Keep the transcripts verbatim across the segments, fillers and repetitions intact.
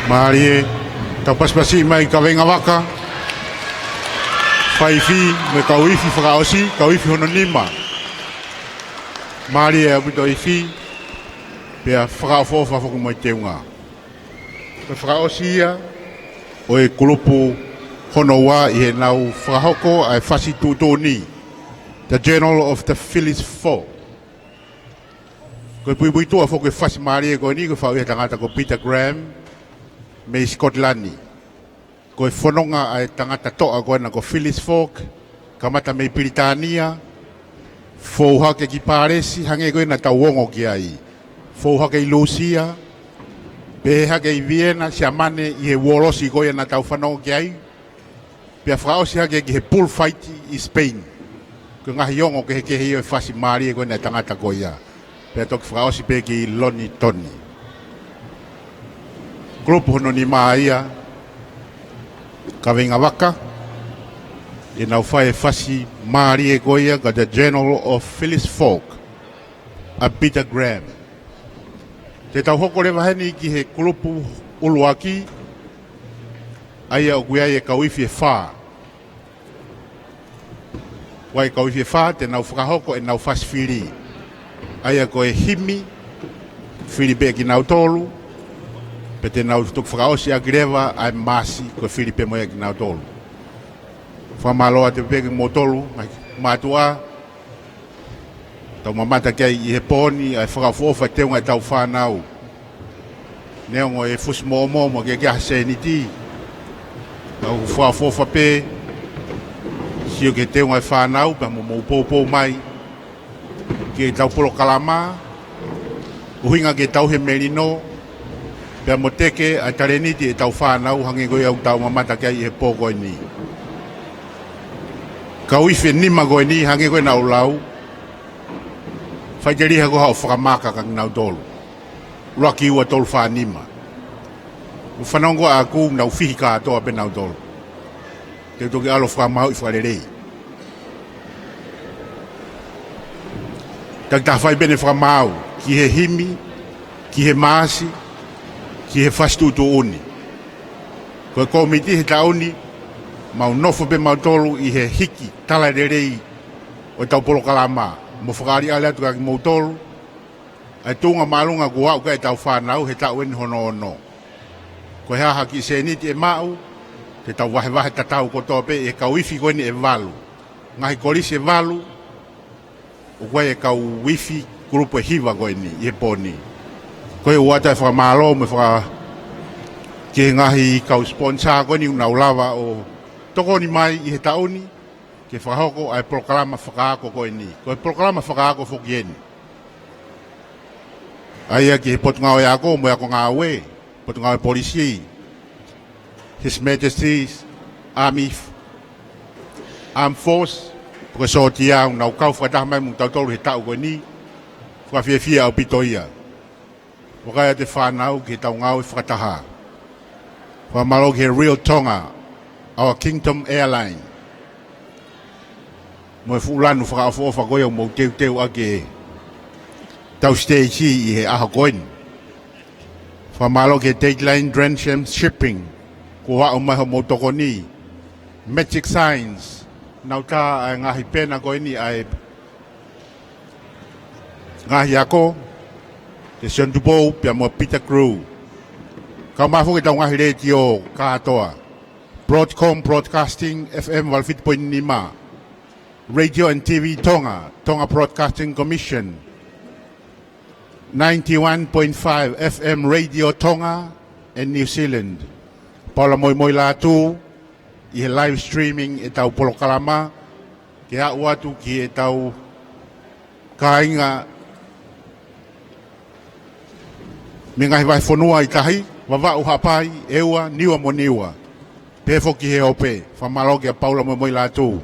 Mālie, tau pasipasi mai kaveinga vaka, faifi, mo e kau ifi fakaʻosi, kau ifi hono nima. Mālie ʻaupito ifi, pea fakaʻofoʻofa foki mo e teunga. Ko e fakaʻosi ia ʻo e kulupu hono ua ʻi heʻenau fakahoko ʻa e fasi tuʻutuʻuni, The Journal of the Phyllis Folk. Ko e puipuituʻa foki e fasi mālie ko eni ko e faʻu ʻe he tangata ko Peter Graham mei Sikotilani. Ko e fononga ʻa e tangata toʻa ko ena ko Phyllis Folk, kamata mei Pilitānia, fou hake ki Pālesi, hangē ko ia naʻa tau ongo ki ai. Fou hake ʻi Lūsia, pehē hake ʻi Viena, Siamane, ʻi he uolosi ko ia naʻa tau fanongo ki ai, pea fakaʻosi hake ki he bullfight ʻi Spain. Ko e ngaahi ongo kehekehe ia ʻo e fasi mālie ko ena ʻa e tangata ko ia. Pea toki fakaʻosi pē ki Lonitoni. Kulupu hono nima ia, kaveinga vaka, ʻenau fai e fasi mālie ko ia ko The Journal of Phyllis Folk, ʻa Peter Graham. Te tau hoko leva heni ki he kulupu ʻuluaki, ʻa ia ʻoku ʻi ai e kau ifi ʻe fā. ʻOku ʻi ai e kau ifi ʻe fā, te nau fakahoko ʻenau fasi fili. ʻA ia ko e himi, fili pē ʻe kinautolu, pea te nau toki fakaʻosi ʻaki leva ʻa e maasi, ko e fili pē mo ia ʻe kinautolu. Fakamālō atu pē kimoutolu, ngaahi mātuʻa, tau mamata ki ai ʻi he pō ni, ʻa e fakaʻofoʻofa teunga ʻetau fānau. Neongo e fusi moʻomoʻo mo e ʻikai ke ʻi ai ha sēniti, ʻoku fakaʻofoʻofa pē sio ki he teunga e fānau, pea mo mou poupou mai ki heʻetau polokalama, ʻuhinga ke tauhi e melino, pea mo teke ʻa e talēniti ʻetau fānau, hangē ko ia ʻoku tau mamata ki ai ʻi he pō ko eni. Kau ifi ʻe nima ko eni, hangē ko ia naʻa ku lau, faʻiteliha ko ē haʻo fakamaka kia kinautolu. ʻUluaki, ua, tolu, fā, nima. ʻOku fanongo ʻaku, nau fihi kātoa pē nautolu. Te u toki ʻalu ʻo fakamāuʻi fakalelei. Takitaha fai pē ʻene fakamaau ki he himi, ki he maasi, ki he fasi tuʻutuʻuni. Ko e kōmiti he taʻu ni, mau nofo pē mautolu ʻi he hiki talalelei ʻo ʻetau polokalama, mo fakaʻaliʻali atu kia kimoutolu ʻa e tuʻunga māʻolunga kuo aʻu ki ai ʻetau fānau he taʻu eni hono ono. Ko e hā ha kiʻi sēniti ʻe maʻu, te tau vahevahe tatau kotoa pē ʻi he kau ifi ko eni ʻe valu. Ngaahi kolisi ʻe valu, ʻoku ʻi ai e kau ifi kulupu ʻe hiva ko eni ʻi he pō ni. Ko ia ʻoatu e fakamālō mo e faka-, ki he ngaahi kau sponsor ko eni ʻoku nau lava ʻo tokoni mai ʻi he taʻu ni, ke fakahoko ʻa e polokalama fakaako ko eni. Ko e polokalama fakaako foki eni, ʻa ia ki he Potungāue Ako mo e Ako Ngāue, Potungāue Polisi, His Majesty's Army, Armed Force, pe ko e sōtia, ʻoku nau kau fakataha mai mo kitautolu he taʻu ko eni, fakafiefia ʻaupito ia. Vakai atu e fānau ki heʻetau ngāue fakataha. Fakamālō ki he Real Tonga, Our Kingdom Airline, mo e fuʻu lanu fakaʻofoʻofa ko ia ʻoku mou teuteu ʻaki ʻetau siteisi ʻi he ʻaho ko eni. Fakamālō ki he Dateline Drensham Shipping, kuo aʻu mai hoʻomou tokoni. Magic Signs, nau tā ʻa e ngaahi pena ko eni ʻa e ngaahi ako, kia Sione Tupou pea mo Peter Grew. Kau mai foki ʻetau ngaahi letiō kātoa. Broadcom Broadcasting, F M valu fitu poini nima. Radio and T V Tonga, Tonga Broadcasting Commission, ninety-one point five F M Radio Tonga and New Zealand. Paula Moimoi Lātū, ʻi he live streaming ʻetau polokalama, ke aʻu atu ki heʻetau kāinga mei he ngaahi vahefonua ʻi tahi, Vavaʻu, Haʻapai, ʻEua, Niua mo Niua. Pehē foki he ope, fakamālō kia Paula Moimoi Lātū.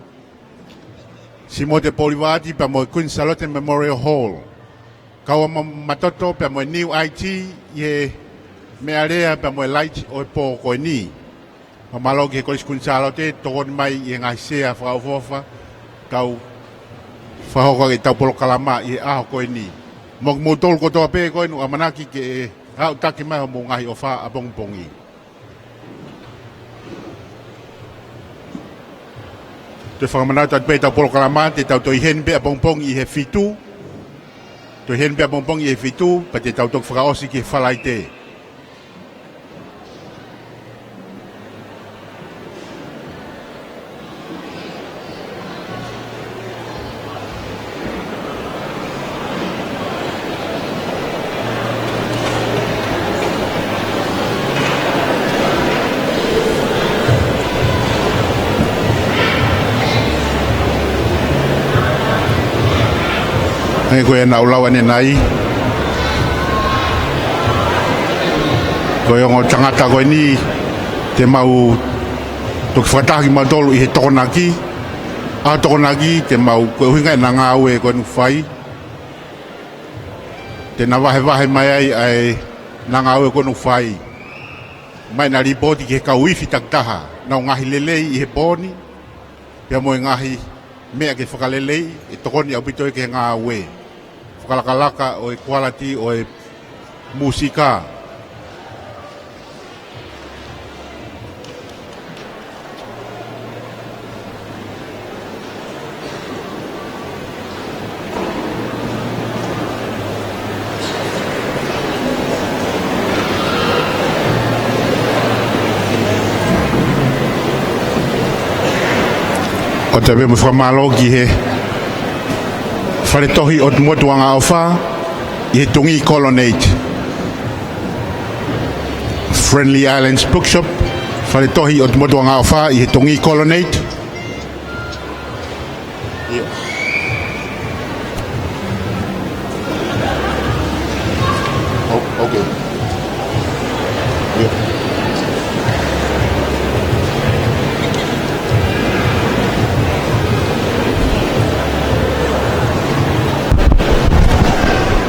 Simote Polivati pea mo e Queen Sālote Memorial Hall. Kaua Ma-, Matoto pea mo e New I T ʻi he meʻalea pea mo e light ʻo e pō ko eni. Fakamālō ki he Kolisi Kuini Sālote, tokoni mai ʻi he ngaahi sea fakaʻofoʻofa, tau fakahoko ʻaki ʻetau polokalama ʻi he ʻaho ko eni. Mo kimoutolu kotoa pē ko eni ʻoku ʻamanaki ke aʻutaki mai hoʻomou ngaahi ʻofa ʻapongipongi. Toe fakamanatu atu pē ʻetau polokalama, te tau toe ʻi heni pē ʻapongipongi ʻi he fitu. Toe ʻi heni pē ʻapongipongi ʻi he fitu, pea te tau toki fakaʻosi ki he Falaite. ʻE, ko ia naʻa ku lau ʻanenai, ko e ongo tangata ko eni, te mau toki fakataha kimautolu ʻi he Tokonaki. ʻA Tokonaki, te mau, ko e ʻuhinga ʻena ngāue ko eni ʻoku fai, te na vahevahe mai ai ʻa ʻena ngāue ko eni ʻoku fai, mai ʻena lipooti ki he kau ifi takitaha, ʻenau ngaahi lelei ʻi he pō ni, pea mo e ngaahi meʻa ke fakaleleiʻi, ʻe tokoni ʻaupito ia ki he ngāue fakalakalaka ʻo e kualiti ʻo e mūsika. ʻOatu pē mo e fakamālō ki he Fale Tohi ʻOtu Motu Angaʻofa ʻi he Tungī Colonnade. Friendly Islands Bookshop, Fale Tohi ʻOtu Motu Angaʻofa ʻi he Tungī Colonnade. ʻIo. ʻO, ʻokei. ʻIo.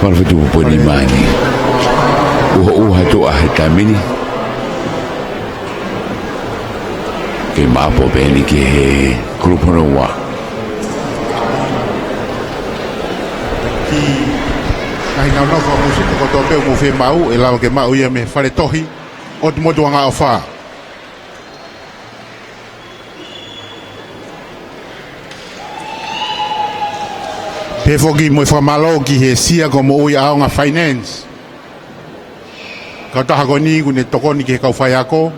Mālō Fetuʻu Poini Maini. ʻUha, ʻuha atu ʻa e taimi ni. Ke maʻu pē eni ki he kulupu hono ua. Ki he ngaahi nonofo mūsika kotoa pē ʻoku mou fiemaʻu, ʻe lava ke maʻu ia mei he Fale Tohi ʻOtu Motu Angaʻofa. Pehē foki mo e fakamālō ki he Sia ko Moʻui ʻAonga Finance. Kautaha ko eni ʻoku ne tokoni ki he kau faiako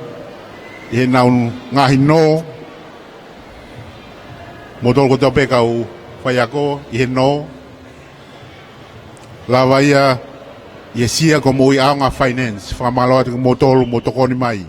ʻi heʻenau ngaahi nō. Moutolu kotoa pē kau faiako ʻi he nō, lava ia ʻi he Sia ko Moʻui ʻAonga Finance. Fakamālō atu kimoutolu hoʻomou tokoni mai.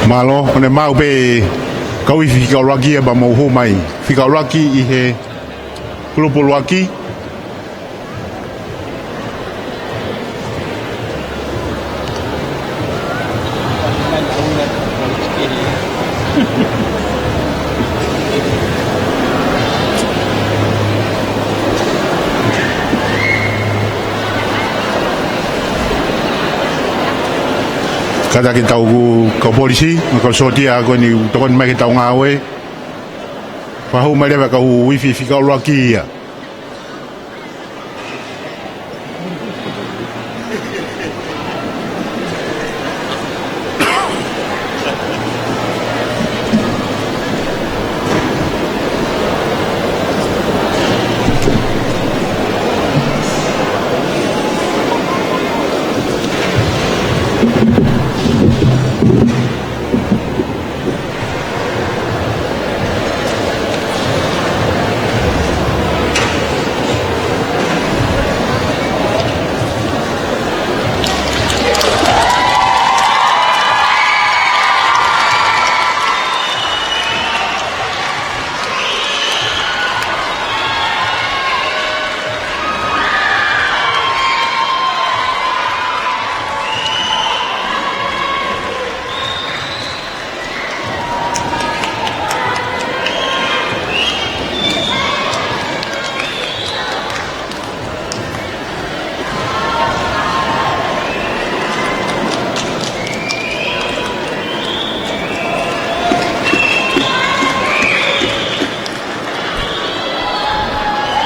Mālō, ʻo ne maʻu pē kau ifi fika ʻuluaki ia pea mou hū mai. Fika ʻuluaki ʻi he kulupu ʻuluaki. Kātaki ʻetau kau polisi, mo e kau sōtia ko eni ʻoku tokoni mai ki heʻetau ngāue. Fakahū mai leva kau ifi fika ʻuluaki ia.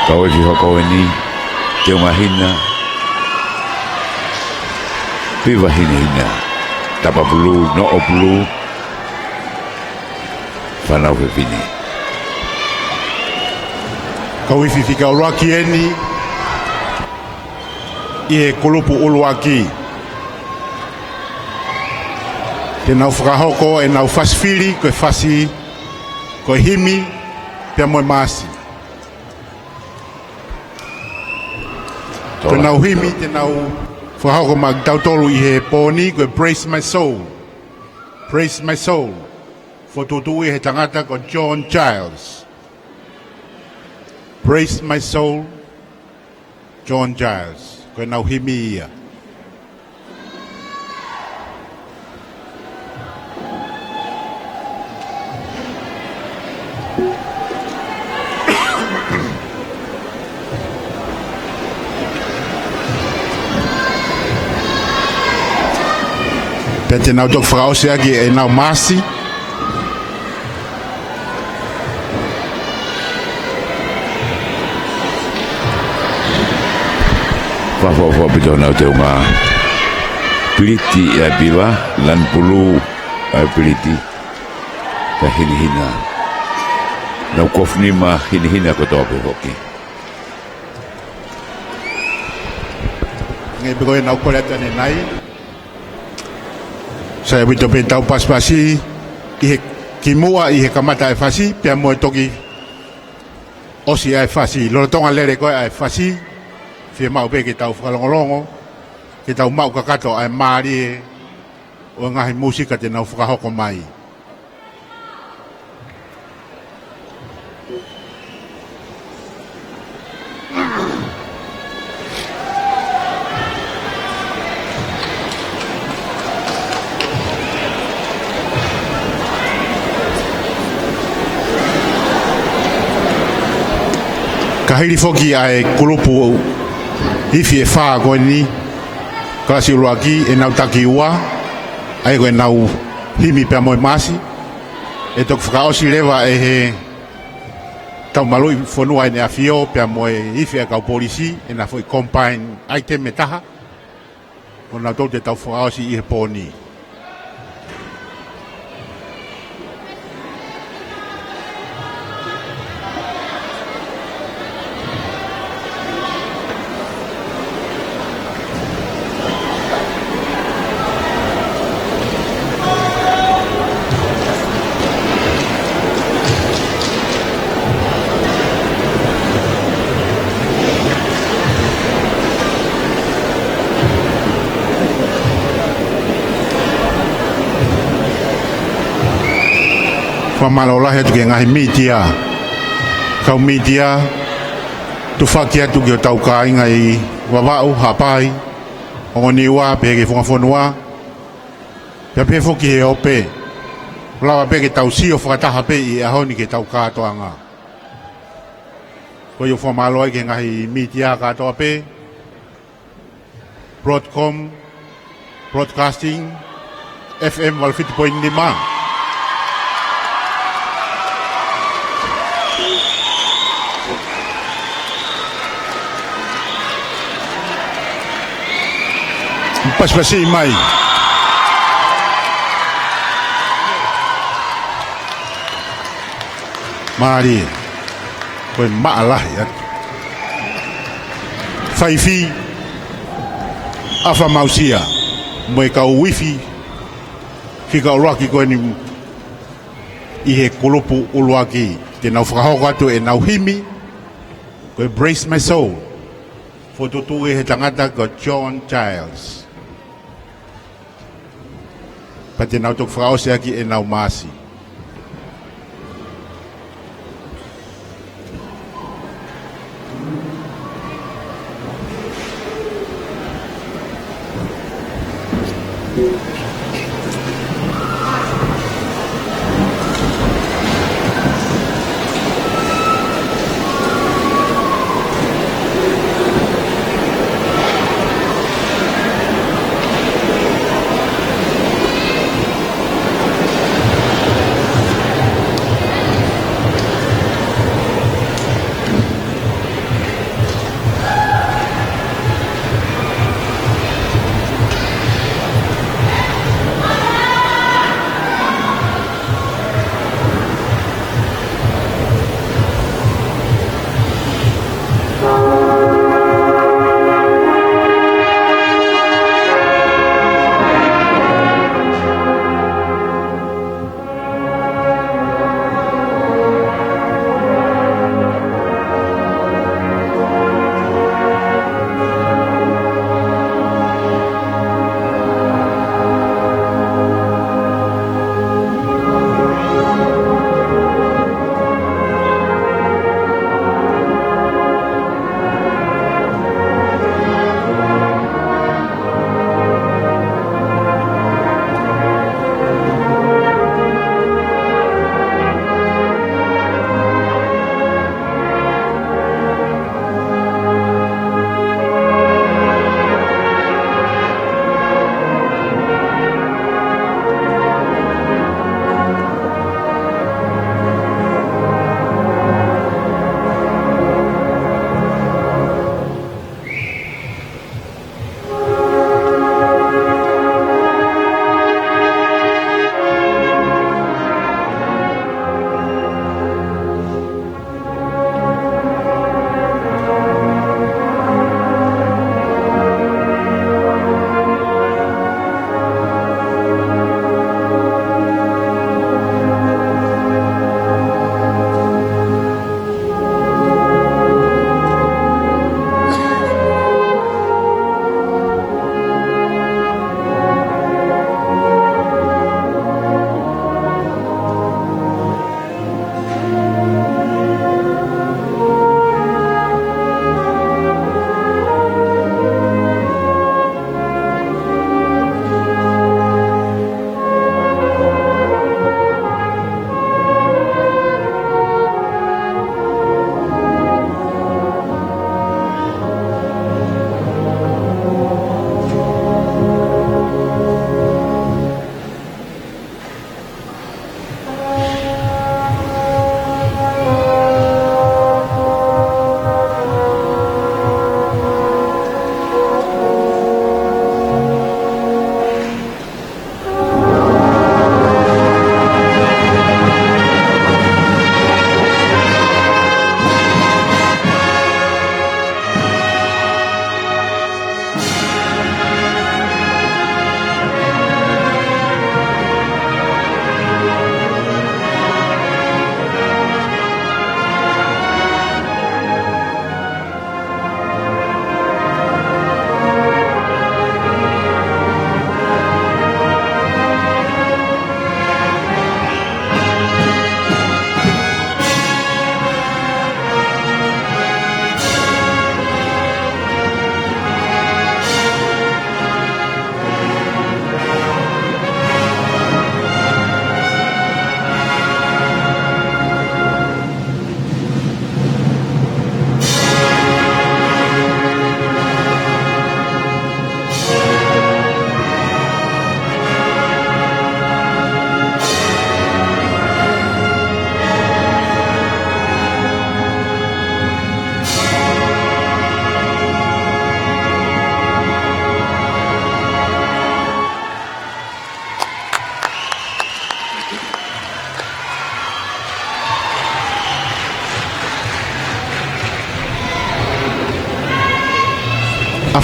Kau ifi hoko eni, Teunga Hina, Piva Hinehina, Tapa Pulu, Noʻo Pulu, Fānau Fefine. Kau ifi fika ʻuluaki eni ʻi he kulupu ʻuluaki. Te nau fakahoko ʻenau fasi fili, ko e fasi, ko e himi, pea mo e maasi. Ko ʻenau himi te nau fakahoko maʻa kitautolu ʻi he pō ni, ko e Praise My Soul. Praise My Soul. Fokotuʻutuʻu ʻe he tangata ko John Giles. Praise My Soul, John Giles. Ko ʻenau himi ia. Pea te nau toki fakaʻosi ʻaki ʻenau maasi. Fakaʻofoʻofa ʻaupito ʻenau teunga piliti ʻa e Piva, lanu pulu ʻa e piliti. Ka hinehina. Nau kofu nima hinehina kotoa pē foki. Ngai pē ko ʻenau kole atu ʻanenai. Sai ʻaupito pē ʻetau pasipasi ʻi he kimuʻa ʻi he kamata ʻa e fasi, pea mo e toki ʻosi ʻa e fasi. Lolotonga lele ko ē ʻa e fasi, fiemaʻu pē ke tau fakalongolongo, ke tau maʻu kakato ʻa e mālie ʻo e ngaahi mūsika te nau fakahoko mai. Ka hili foki ʻa e kulupu ifi ʻe fā ko eni, kalasi ʻuluaki, ʻenau taki ua, ʻa ia ko ʻenau himi pea mo e maasi, ʻe toki fakaʻosi leva ʻe he Taumaluʻi Fonua ʻEne ʻAfio pea mo e ifi ʻa e kau polisi, ʻena foʻi combine item ʻe taha. Ko nautolu te tau fakaʻosi ʻi he pō ni. Fakamālō lahi atu ki he ngaahi mītia. Kau mītia, tufaki atu ki hotau kāinga ʻi Vavaʻu, Haʻapai, Hongoniua, pehē ki he Funga Fonua, pea pehē foki he ope. Lava pē ke tau sio fakataha pē ʻi he ʻaho ni ki heʻetau kātoanga. Ko ia ʻoku fakamālō ai ki he ngaahi mītia kātoa pē. Broadcom Broadcasting, F M valu fitu poini nima. Pasipasi mai. Mālie. Ko e maʻalahi atu. Faifi, ʻAfa Mausia, mo e kau ifi fika ʻuluaki ko eni ʻi he kulupu ʻuluaki, te nau fakahoko atu ʻenau himi, ko e Praise My Soul, fokotuʻutuʻu ʻe he tangata ko John Giles. Pea te nau toki fakaʻosi ʻaki ʻenau maasi.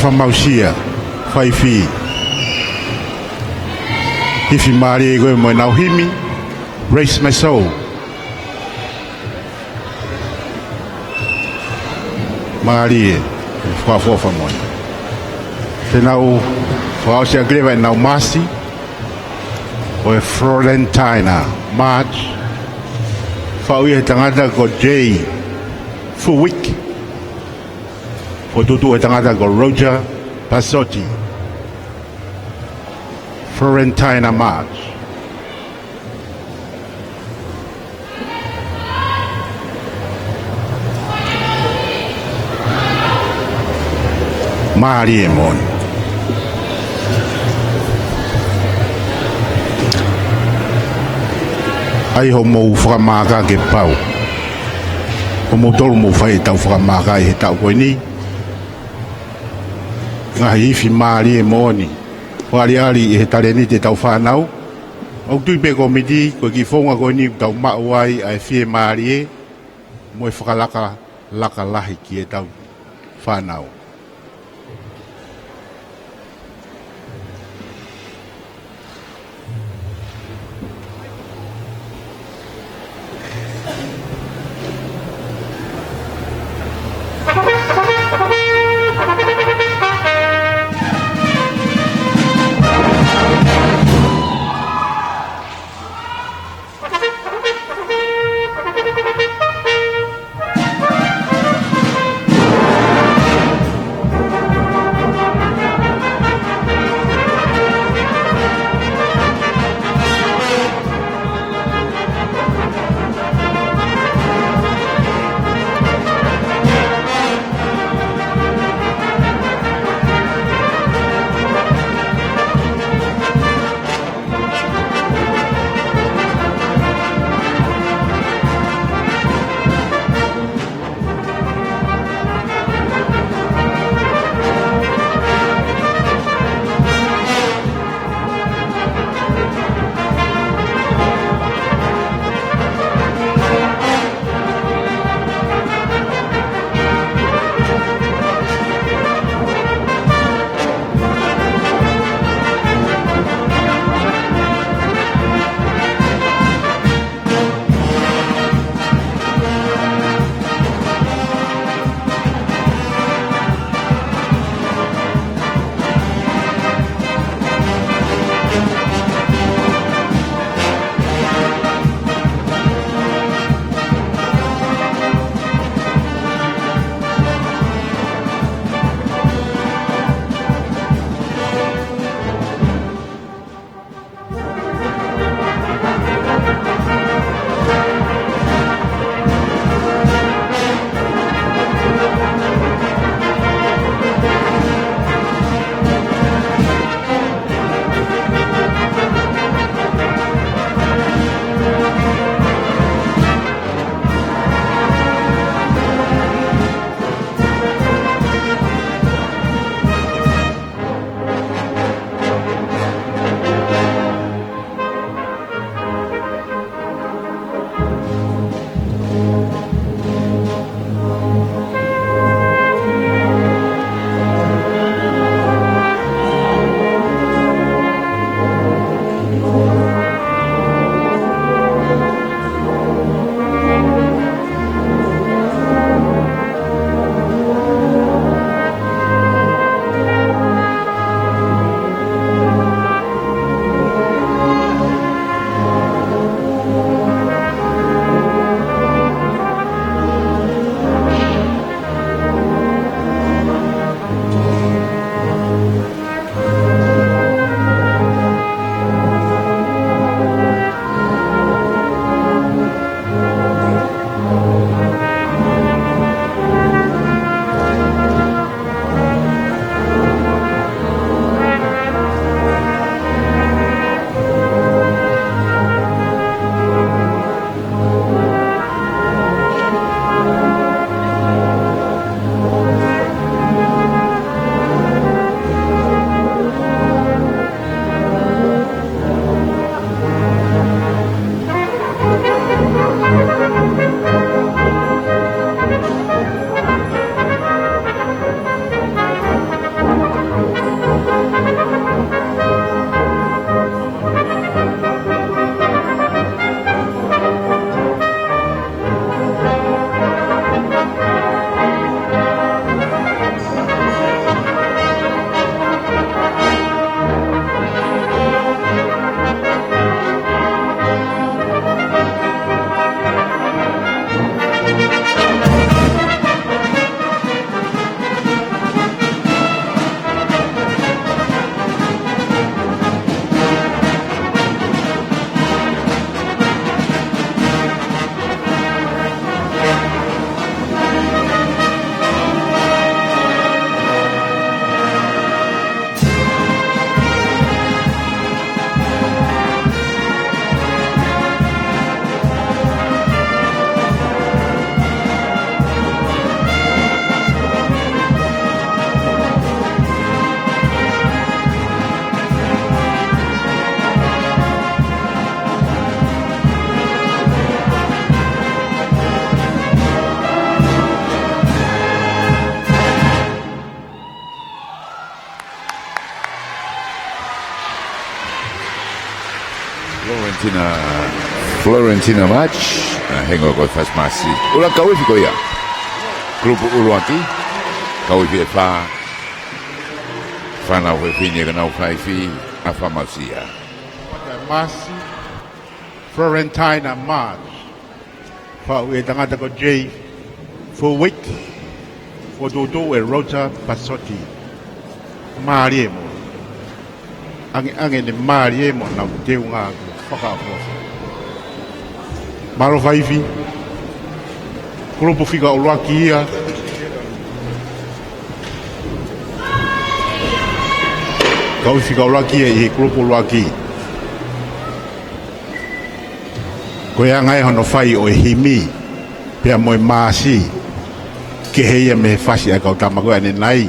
Fakamausia, faifi. Ifi mālie ko ē mo ʻenau himi, Raise My Soul. Mālie, fakaʻofoʻofa moʻoni. Te nau fakaʻosi ʻaki leva ʻenau maasi, ko e Florentina March. Faʻu ia he tangata ko Jay Fuick. Fokotuʻutuʻu he tangata ko Roger Pasotti. Florentina March. Mālie moʻoni. ʻAi hoʻomou fakamaaka ke pau. Hoʻomoutolu mou fai ʻetau fakamaaka ʻi he taʻu ko eni. Ngaahi ifi mālie moʻoni. Fakaʻaliʻali ʻe he talēniti ʻetau fānau. ʻOku tui pē kōmiti, ko e kiʻi founga ko eni ʻoku tau maʻu ai ʻa e fiemālie mo e fakalakalaka lahi ki heʻetau fānau. Florentina, Florentina March, ʻa, hengo ko e fasi masi. ʻUluaki kauifi ko ia. Kulupu ʻuluaki, kauifi ʻe fā. Fānau fefine ʻoku nau faifi, ʻa, fakamolemole. Masi, Florentina March. Faʻu ʻe he tangata ko Jay Fowik, fokotuʻutuʻu ʻe Roger Pasotti. Mālie mo. Ange, ange ne mālie mo nau teunga fakaʻofoʻofa. Mālō faifi. Kulupu fika ʻuluaki ia. Kauifi fika ʻuluaki ia ʻi he kulupu ʻuluaki. Ko e anga ia hono fai ʻo e himi, pea mo e masi, kehe ia mei he fasi ʻa e kau tama ko ē ʻanenai.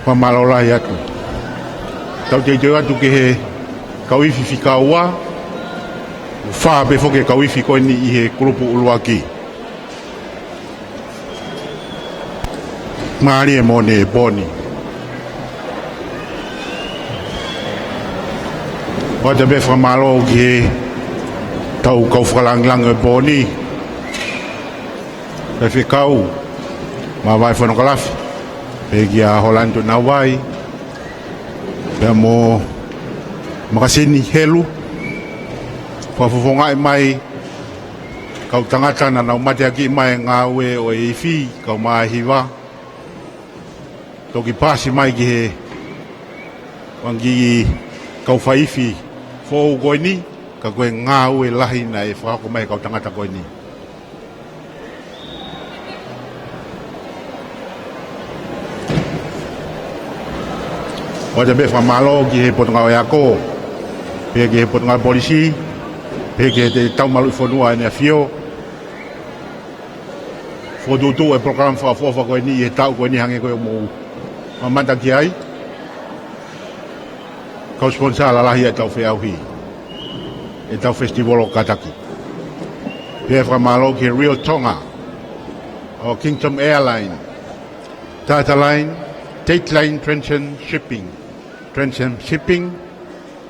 Fakamālō lahi atu. Tau teuteu atu ki he kauifi fika ua, fā pē foki e kauifi ko eni ʻi he kulupu ʻuluaki. Mālie moʻoni e pō ni. ʻOatu pē fakamālō ki he tau kau fakalāngilangi ʻo e pō ni. Faifekau Mavae Fonokalafi. Pehē kia Holani Tuʻinavai. Pea mo Makasini Helu. Fakafofongaʻi mai kau tangata naʻa nau mateakiʻi mai e ngāue ʻo e ifi, kau māhiva. Toki pasi mai ki he fanga kiʻi kau faifi foʻou ko eni, ka ko e ngāue lahi naʻe fakahoko mai ʻe he kau tangata ko eni. ʻOatu pē fakamālō ki he Potungāue Ako, pea ki he Potungāue Polisi, pea ki he Taumaluʻi Fonua ʻEne ʻAfio. Fokotuʻutuʻu e polokalama fakaʻofoʻofa ko eni ʻi he taʻu ko eni hangē ko ia ʻoku mou mamata ki ai. Kau sponsor lalahi ʻa e tau feʻauhi, ʻa e tau festival ʻo kātaki. Pea fakamālō ki he Real Tonga, ʻo Kingdom Airline, Tata Line, Tate Line, Transend Shipping, Transend Shipping,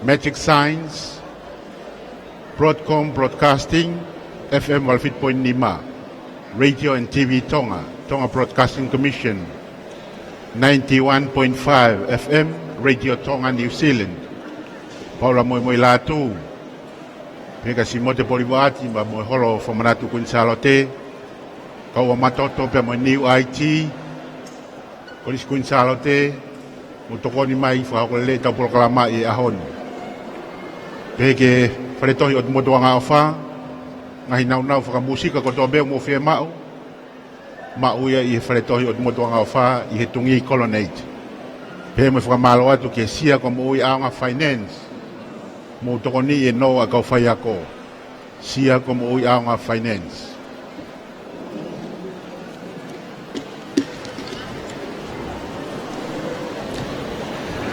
Magic Signs, Broadcom Broadcasting, F M valu fitu poini nima, Radio and T V Tonga, Tonga Broadcasting Commission, ninety-one point five F M, Radio Tonga New Zealand, Paula Moemoelatu, pea kia Simote Polivaati, pea mo e Holo Fakamanatu Kuini Sālote, Kaua Matoto, pea mo e New I T, Kolisi Kuini Sālote, mou tokoni mai fakahoko lelei e tau polokalama ʻi he ʻaho ni. Pehē ki he Fale Tohi ʻOtu Motu Angaʻofa, ngaahi nāunau fakamūsika kotoa pē ʻoku mou fiemaʻu, maʻu ia ʻi he Fale Tohi ʻOtu Motu Angaʻofa ʻi he Tungi Colonnade. Pea mo e fakamālō atu ki he Sia Ko Moʻui ʻAonga Finance, mou tokoniʻi e nō ʻa e kau faiako. Sia Ko Moʻui ʻAonga Finance.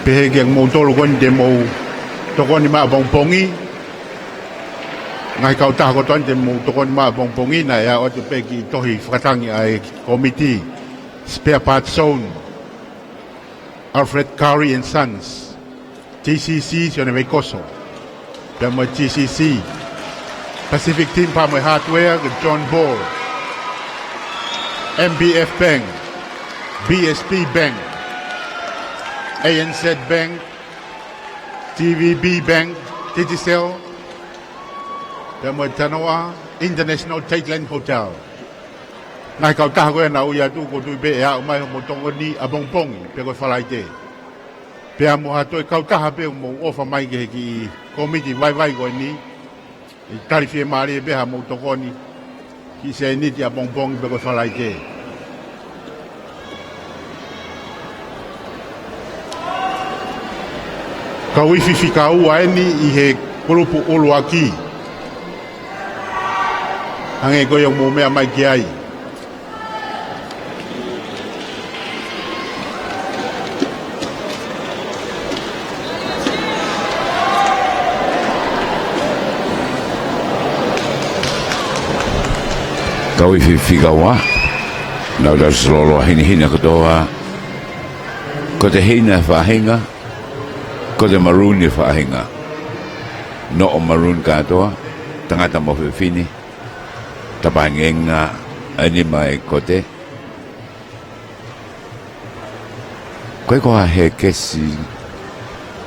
Pehē kia moutolu ko eni te mou tokoni mai ʻapongipongi. Ngaahi kautaha kotoa eni te mou tokoni mai ʻapongipongi, naʻe ʻoatu pē kiʻi tohi fakatangi ʻa e komiti. Spare Parts Zone, Alfred Curry and Sons. T C C, Sione Veikoso. Pea mo e T C C, Pacific Timber mo e Hardware, ko John Ball. M B F Bank, B S P Bank, A N Z Bank, T V B Bank, Digicel, pea mo e Tanoa International Tate Line Hotel. Ngaahi kautaha ko ē naʻa ku ui atu, ʻoku ou tui pē ʻe aʻu mai hoʻomou tokoni ʻapongipongi, pe ko e Falaite. Pea mo ha toe kautaha pē ʻoku mou ʻofa mai ki he kiʻi komiti vaivai ko eni, ʻe tali fiemālie pē haʻamou tokoni, kiʻi sēniti ʻapongipongi pe ko e Falaite. Kauifi fika ua eni ʻi he kulupu ʻuluaki. Hangē ko ia ʻoku mou meʻa mai ki ai. Kauifi fika ua. Naʻa tau ʻosi loloa hinehina kotoa. Ko e tehina faʻahinga. Kote Maroon e faʻahinga. Noʻo Maroon kātoa, tangata mo fefine, tapangenga ʻa e nima ʻo e kote. Ko e ko ha hekesi,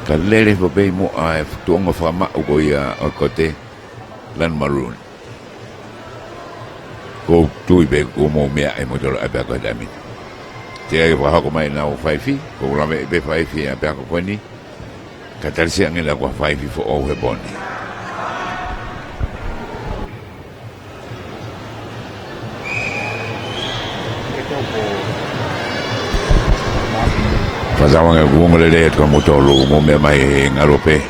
ka lele fo pei mo ʻa e tuʻunga fakamaʻu ko ia ʻo e kote, lanu Maroon. Ko u tui pē kuo mou meaʻi ʻe moutolu ʻa e ʻapiako he taimi ni. Teʻeki ai ke fakahoko mai ʻenau faifi, ko u laveʻi pē faifi ʻa e ʻapiako ko eni, ka tali siʻange la ko ha faifi foʻou he pō ni. Fakatauange kuo ongo lelei atu kia moutolu, mou meʻa mai he ngalo pē.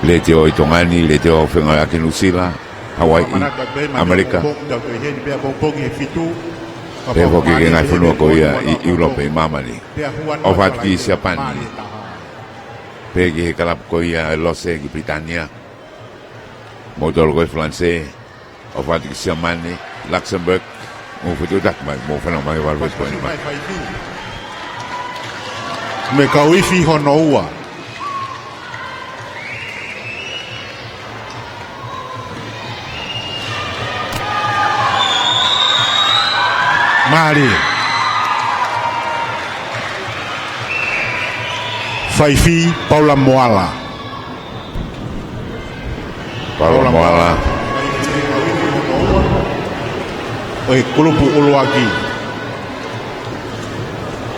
Letiō ʻi Tonga ni, letiō fengāueʻaki ʻi Nuʻu Sila, Hawaiʻi, ʻAmelika. Pea foki ki he ngaahi fonua ko ia ʻi ʻIulope, ʻi māmani. ʻOfa atu ki Siapani. Pea ki he kalapu ko ia ʻa Lose ki Pilitānia. Moutolu ko ē Falanisē, ʻofa atu ki Siamane, Luxembourg, mou fetuʻutaki mai, mou fanongo mai, valu veesi ko eni mai. Mei he kau ifi hono ua. Mālie. Faifi Paula Moala. Paula Moala. ʻO e kulupu ʻuluaki.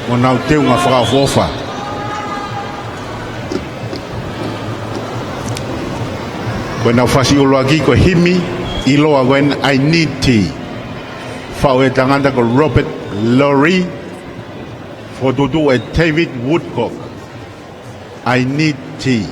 Mo ʻenau teunga fakaʻofoʻofa. Ko ʻenau fasi ʻuluaki ko e himi ʻiloa ko eni I Need Tea. Faʻu ʻe he tangata ko Robert Lowry. Fokotuʻutuʻu ʻe David Woodcock. I Need Tea.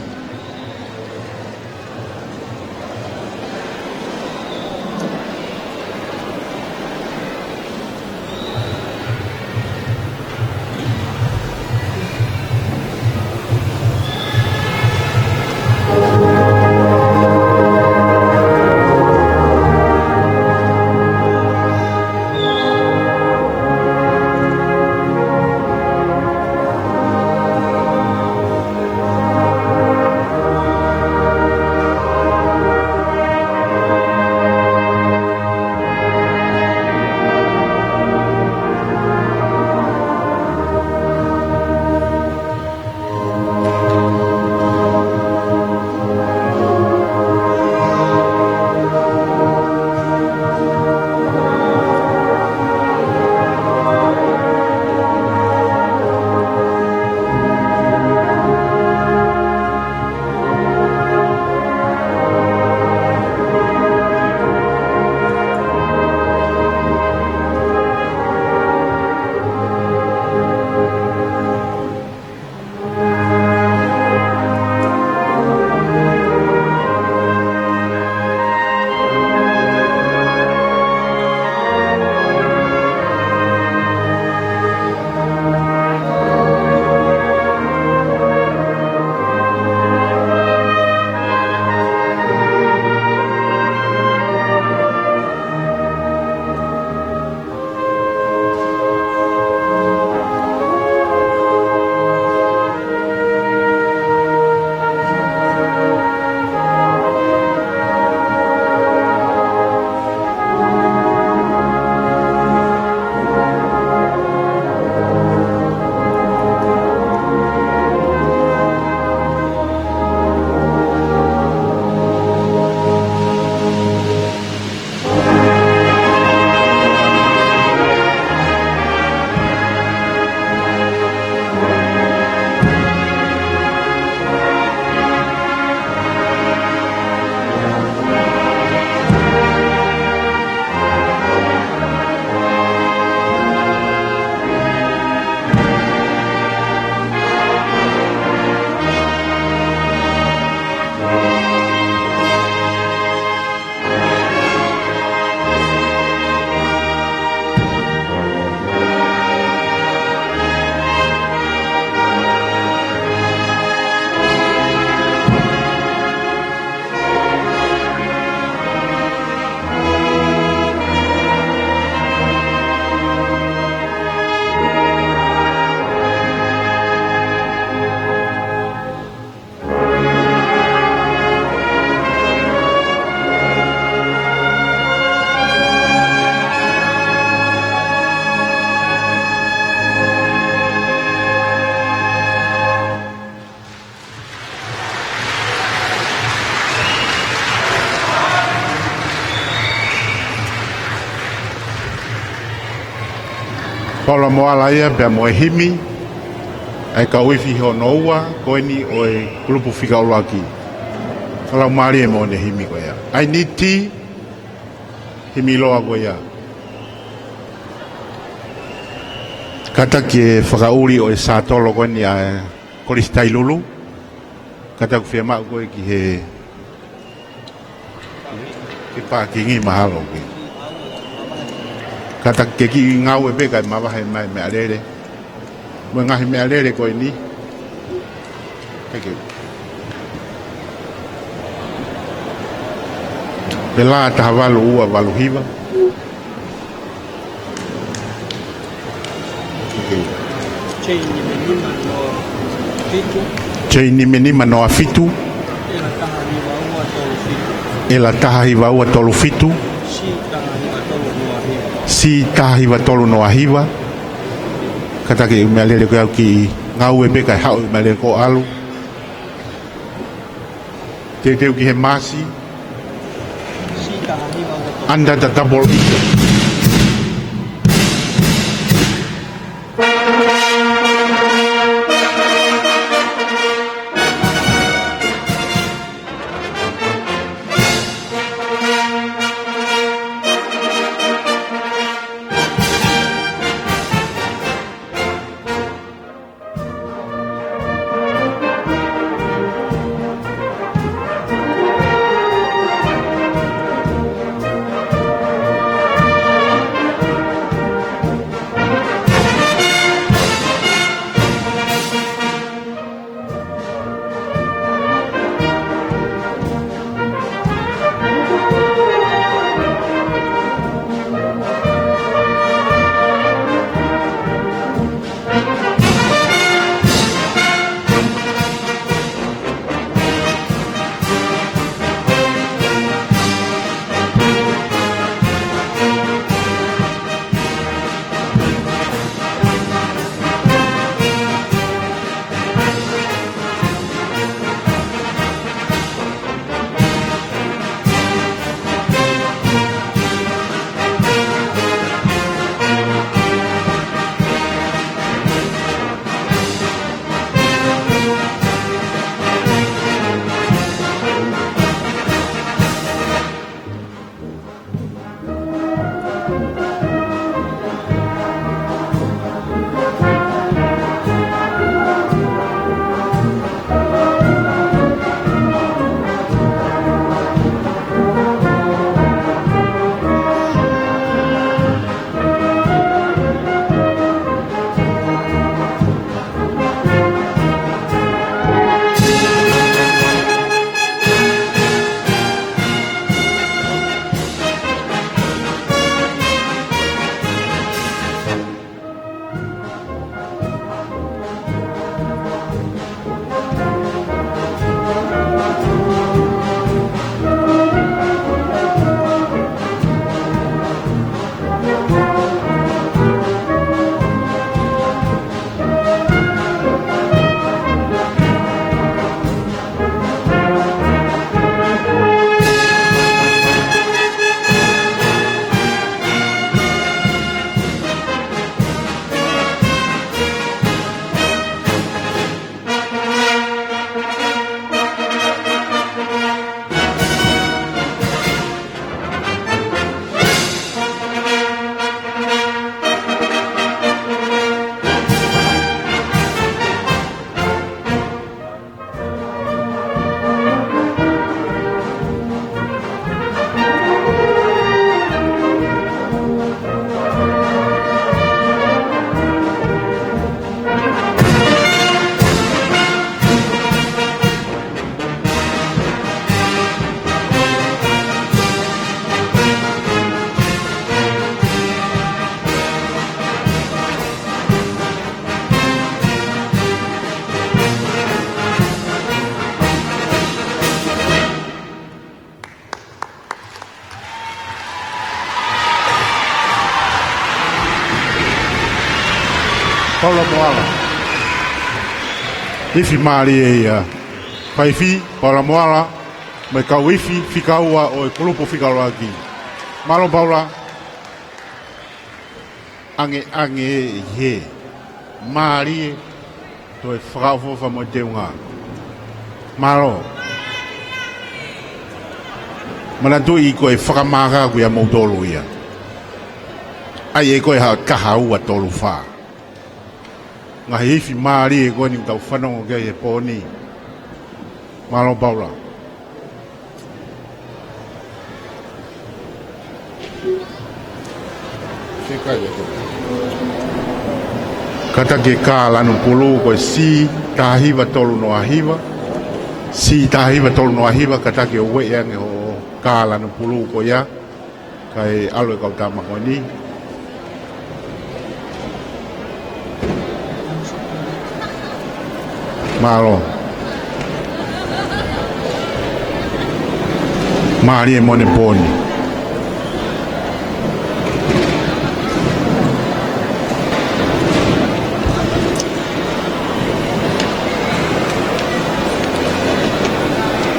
Paula Moala ia pea mo e himi ʻa e kau ifi hono ua ko eni ʻo e kulupu fika ʻuluaki. Fakalaumālie mo ʻene himi ko ia. I need tea, himi loa ko ia. Kātaki e fakaʻuli ʻo e sātolo ko eni ʻa e Kolisi Tailulu. Kātaki fiemaʻu ko ē ki he ki he pākingi mahalo ki. Kātaki ke kiʻi ngāue pē kae mavahe mai meʻalele. Mo e ngaahi meʻalele ko eni. Thank you. Pela taha valu ua valu hiva. Thank you. Cheini me nima noa fitu. Cheini me nima noa fitu. Ela taha hiva ua tolu fitu. Ela taha hiva ua tolu fitu. Si taha hiva tolu noa hiva. Si taha hiva tolu noa hiva. Kātaki e meʻalele ko ē au kiʻi ngāue pē kae haʻu e meʻalele ko ʻalu. Teuteu ki he masi. Under the double E. Paula Moala. Ifi mālie ia. Faifi, Paula Moala, mo e kau ifi fika ua ʻo e kulupu fika ʻuluaki. Mālō Paula. Ange ange ē ʻi he mālie, toe fakaʻofoʻofa mo e teunga. Mālō. Manatuʻi ko e fakamāka ʻaʻaku ʻia moutolu ia. ʻAi ē ko e ha taha ua tolu fā. Ngaahi ifi mālie ko eni ʻoku tau fanongo ki ai he pō ni. Mālō Paula. Kātaki e kā lanu pulū ko e C taha hiva tolu noa hiva. C taha hiva tolu noa hiva, kātaki ʻo ueʻi ange hoʻo kā lanu pulū ko ia. Kae ʻalu e kau tama ko eni. Mālō. Mālie moʻoni e pō ni.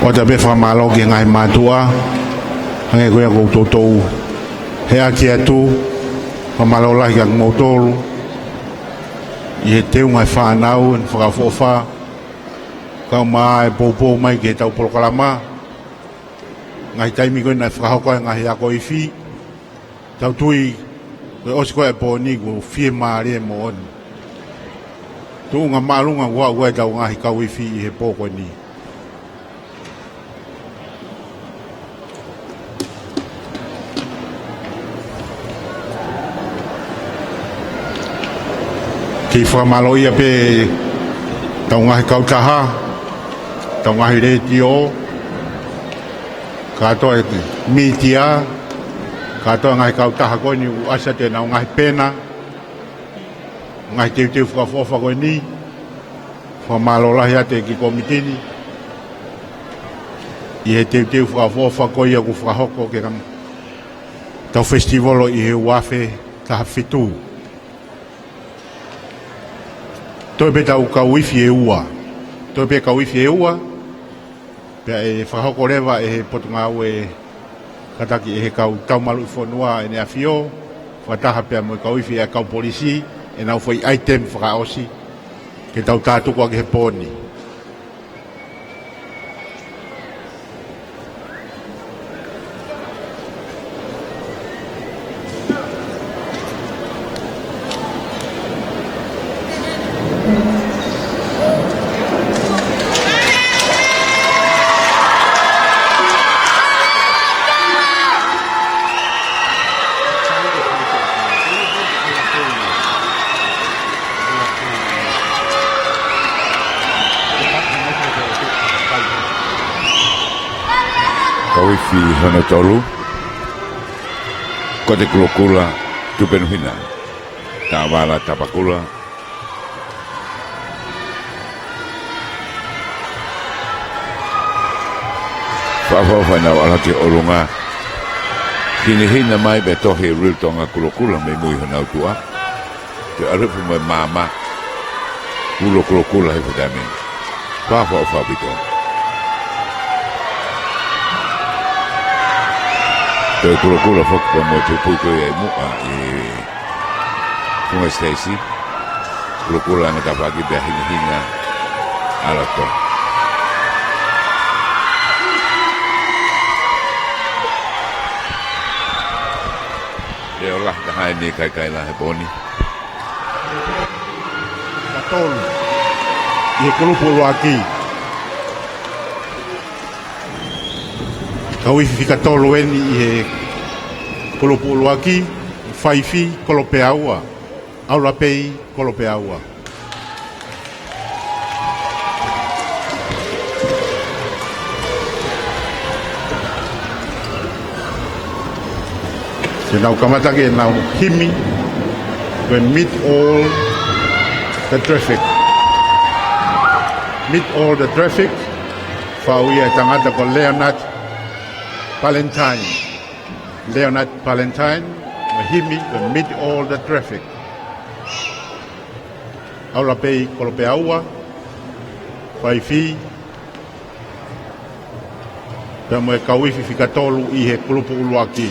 ʻOatu pē fakamālō ki he ngaahi mātuʻa, hangē ko ia ʻoku toutou heʻaki atu, fakamālō lahi kiate kimoutolu ʻi he teunga e fānau, ʻene fakaʻofoʻofa, kae ʻumaʻā e poupou mai ki heʻetau polokalama. Ngaahi taimi ko ē naʻe fakahoko ai e ngaahi ako ifi, tau tui ko e ʻosi ko ē e pō ni kuo fiemālie moʻoni. Tuʻunga māʻolunga ʻoku aʻu ai ʻetau ngaahi kau ifi ʻi he pō ko eni. Kei fakamālōʻia pē ʻetau ngaahi kautaha, ʻetau ngaahi letiō, kātoa e mītia, kātoa e ngaahi kautaha ko eni ʻoku ʻasi atu ʻenau ngaahi pena, ngaahi teuteu fakaʻofoʻofa ko eni. Fakamālō lahi atu ki he kōmiti ni ʻi he teuteu fakaʻofoʻofa ko ia kuo fakahoko ki he kam-, ʻetau festival ʻi he ua afe taha fitu. Toe pē ʻetau kau ifi ʻe ua. Toe pē kau ifi ʻe ua. Pea ʻe fakahoko leva ʻe he Potungāue kātaki ʻe he kau Taumaluʻi Fonua ʻEne ʻAfio, fakataha pea mo e kau ifi ʻa e kau polisi, ʻenau foʻi item fakaʻosi ke tau tātuku ʻaki he pō ni. Kau ifi hono tolu, Kote Kulokula Tupenuhina, Taʻavāla Tapakula. Fakaʻofoʻofa ʻenau ʻalu ki ʻolunga. Hinehina mai pea tohi e Real Tonga Kulokula mei mui honau tuʻa. Toe ʻalu hifo mo e maama. Ulo Kulokula he futa mei. Fakaʻofoʻofa ʻaupito. Toe Kulokula foki pea mo e tupui ko ia ʻi muʻa ʻi Funga Stacy. Kulokula anga tafaʻaki pea hinehina ʻalu atu. Leʻo lahi taha eni e kaikai lahi he pō ni. Fika tolu ʻi he kulupu ʻuluaki. Kau ifi fika tolu eni ʻi he kulupu ʻuluaki, Faifi Kolopeaua, ʻAulapei Kolopeaua. Te nau kamata ke nau himi, ko e Meet All the Traffic. Meet All the Traffic, faʻu ia ʻe he tangata ko Leonard Valentine. Leonard Valentine, mo e himi, ko e Meet All the Traffic. ʻAulapei Kolopeaua, Faifi, pea mo e kau ifi fika tolu ʻi he kulupu ʻuluaki.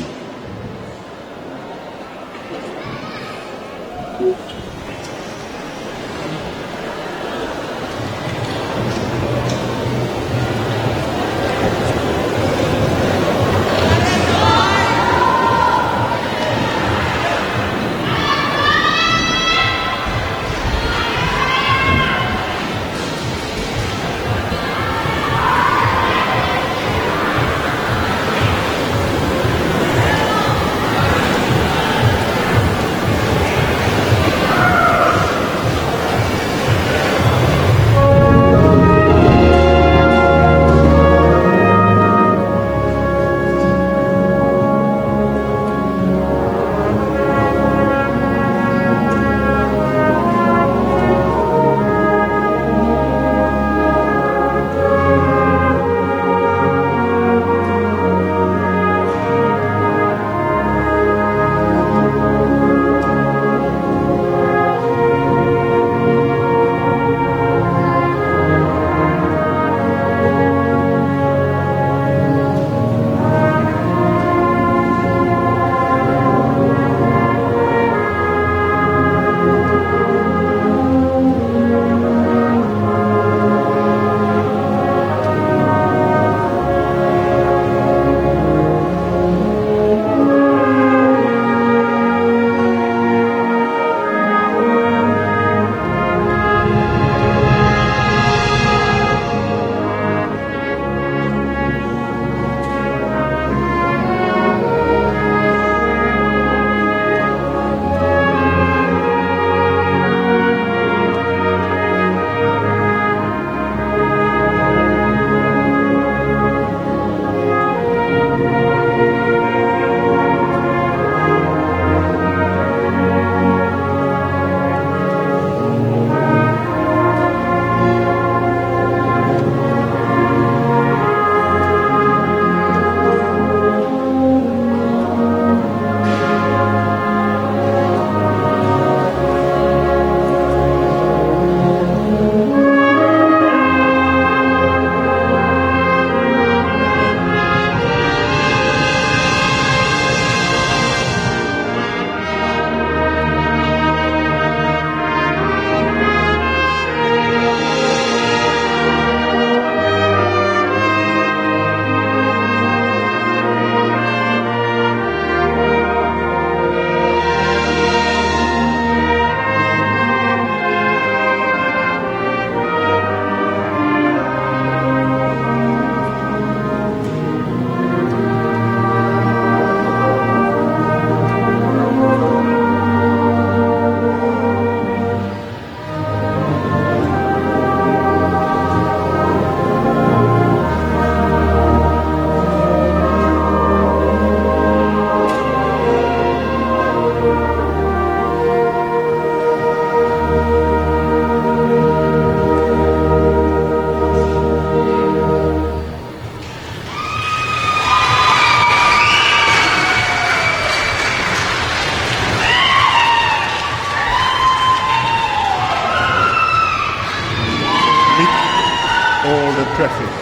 All the traffic.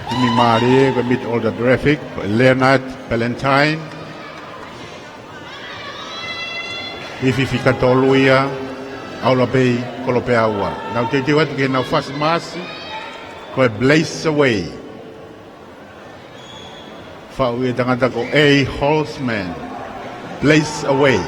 Himi mālie, ko e meet all the traffic, Leonard Valentine. Ifi fika tolu ia, ʻAulapei Kolopeaua. Nau teuteu atu ke nau fasi maasi, ko e Blaze Away. Faʻu ʻe he tangata ko A Holzman. Blaze Away.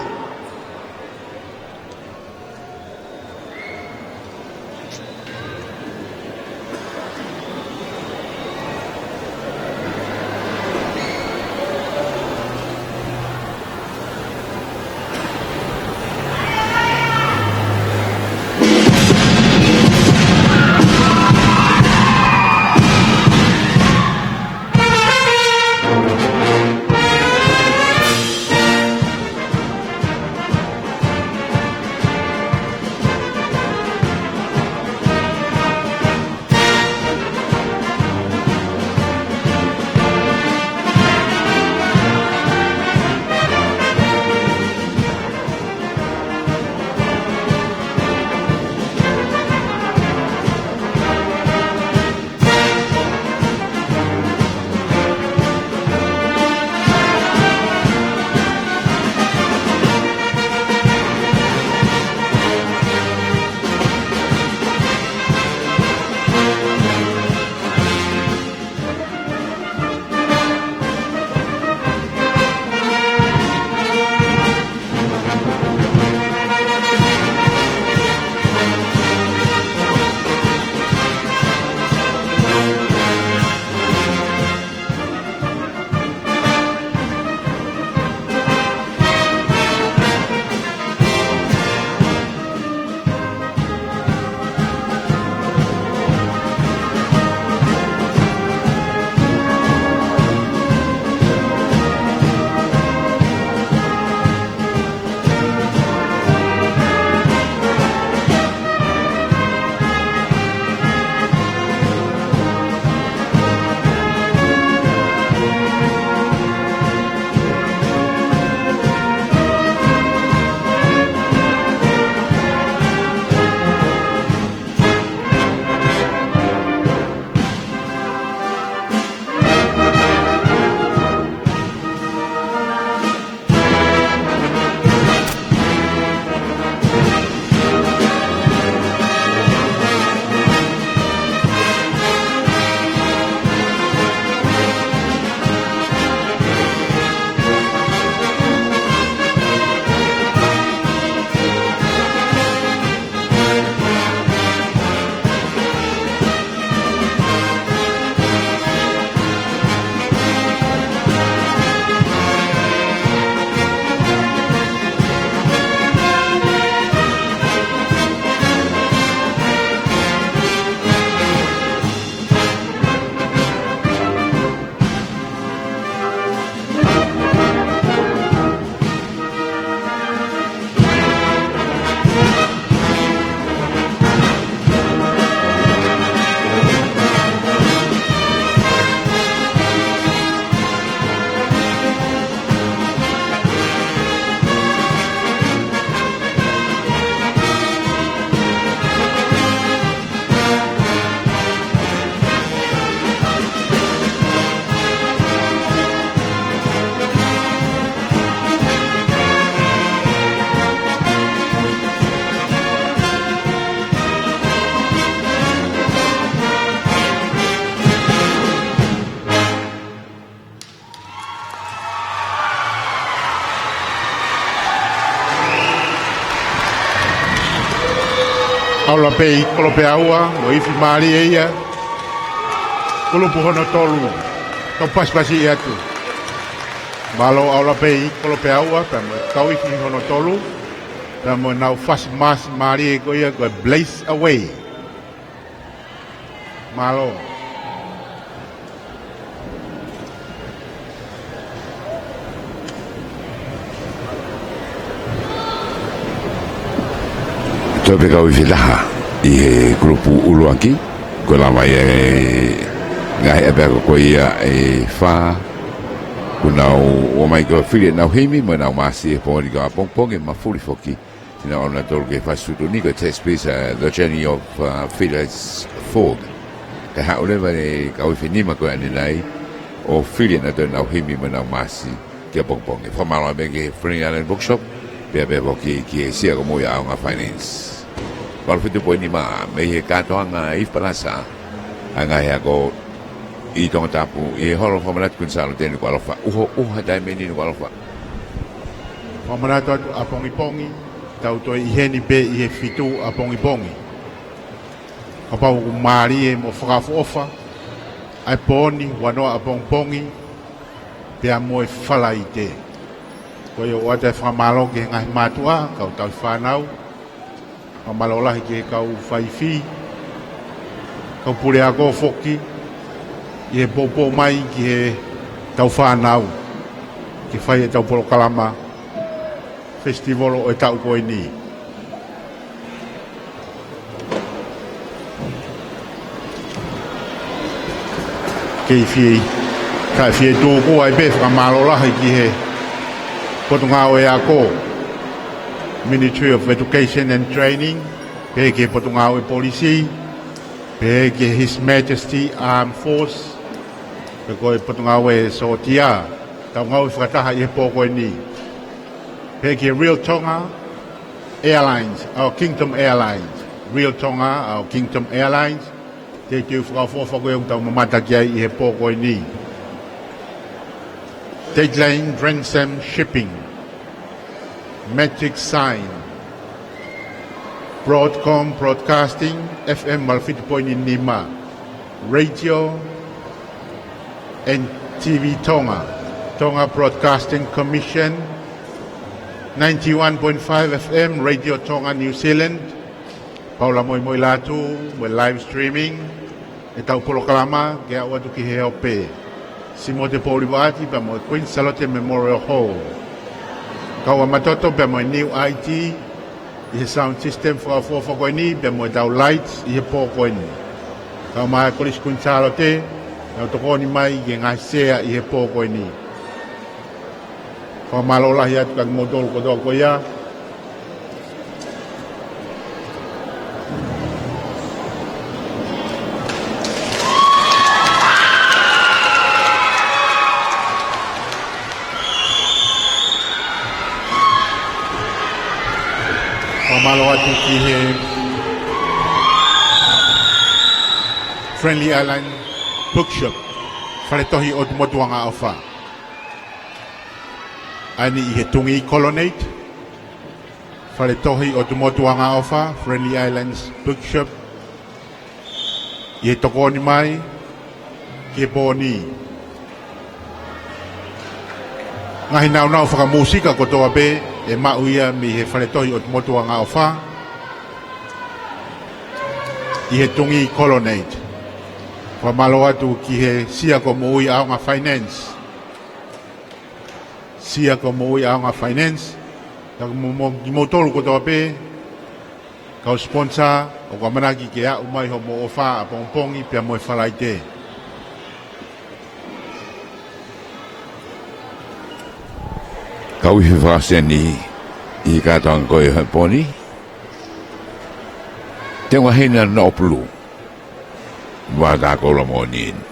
ʻAulapei Kolopeaua, mo e ifi mālie ia. Kulupu hono tolu, tau pasipasi atu. Mālō ʻAulapei Kolopeaua, pea mo e kau ifi hono tolu, pea mo ʻenau fasi maasi mālie ko ia, ko e Blaze Away. Mālō. Toe pē kau ifi ʻe taha ʻi he kulupu ʻuluaki, ko e lava ia e ngaahi ʻapiako ko ia ʻe fā, kuo nau ō mai ko e fili ʻenau himi, mo ʻenau maasi he pongipongi ko ʻapongipongi, mafuli foki. Naʻa nau tolu ke fasutu ni ko e test piece, uh, The Journey of, uh, Phileas Fogg. Kae haʻu leva e kau ifi nima ko ē ʻanenai ʻo fili ʻenau toe ʻenau himi mo ʻenau maasi ki ʻapongipongi. Fakamālō atu ki he Friendly Island Bookshop, pea pehē foki ki he Sia ko Moʻui ʻAonga Finance. Valu fitu poini nima mei he kātoanga ifi palasa ʻa e ngaahi ako ʻi Tongatapu, ʻi he holo. Fakamanatu Kuini Sālote Nukuʻalofa, ʻuho, ʻuha taimi ni Nukuʻalofa. Fakamanatu atu ʻapongipongi, tau toe ʻi heni pē ʻi he fitu ʻapongipongi. Kapau ʻoku mālie mo fakaʻofoʻofa ʻa e pō ni, ua noa ʻapongipongi, pea mo e Falaite. Ko ia ʻoku ʻoatu e fakamālō ki he ngaahi mātuʻa, kau tauhi fānau, fakamālō lahi ki he kau faifi, kau puleako foki, ʻi he poupou mai ki he tau fānau, ke fai e tau polokalama festival ʻo e taʻu ko eni. Kei fie, kae fie tuku ai pē fakamālō lahi ki he Potungāue Ako, Ministry of Education and Training, pehē ki he Potungāue Polisi, pehē ki he His Majesty Armed Force, pe ko e Potungāue Sōtia, tau ngāue fakataha ʻi he pō ko eni. Pehē ki he Real Tonga Airlines, Our Kingdom Airlines. Real Tonga, Our Kingdom Airlines. Teuteu fakaʻofoʻofa ko ia ʻoku tau mamata ki ai ʻi he pō ko eni. Dateline Ransom Shipping, Magic Sign, Broadcom Broadcasting, F M valu fitu poini nima, Radio and T V Tonga, Tonga Broadcasting Commission, ninety-one point five F M, Radio Tonga New Zealand, Paula Moimoilatu, mo e live streaming e tau polokalama ke aʻu atu ki he ope. Simote Poulivaati pea mo e Queen Sālote Memorial Hall. Kau ʻa Matoto pea mo e New I T ʻi he sound system fakaʻofoʻofa ko eni pea mo e tau lights ʻi he pō ko eni. Kau mai Kolisi Kuini Sālote, nau tokoni mai ki he ngaahi sea ʻi he pō ko eni. Fakamālō lahi atu kiate kimoutolu kotoa ko ia. Fakamālō atu ki he Friendly Island Bookshop, fale tohi ʻotu motu angaʻofa. ʻA eni ʻi he Tungi Colonnade, fale tohi ʻotu motu angaʻofa, Friendly Islands Bookshop, ʻi he tokoni mai ki he pō ni. Ngaahi naunau fakamūsika kotoa pē ʻe maʻu ia mei he fale tohi ʻotu motu angaʻofa ʻi he Tungi Colonnade. Fakamālō atu ki he Sia ko Moʻui ʻAonga Finance. Sia ko Moʻui ʻAonga Finance. Ka mo, mo, kimoutolu kotoa pē kau sponsor, ʻoku ʻamanaki ke aʻu mai hoʻomou ʻofa ʻapongipongi pea mo e Falaite. Kau ifi fakaʻosi eni ʻi he kātoanga ko ē he pō ni. Teunga Hina Noʻopulu. Vātākoula moʻoni eni.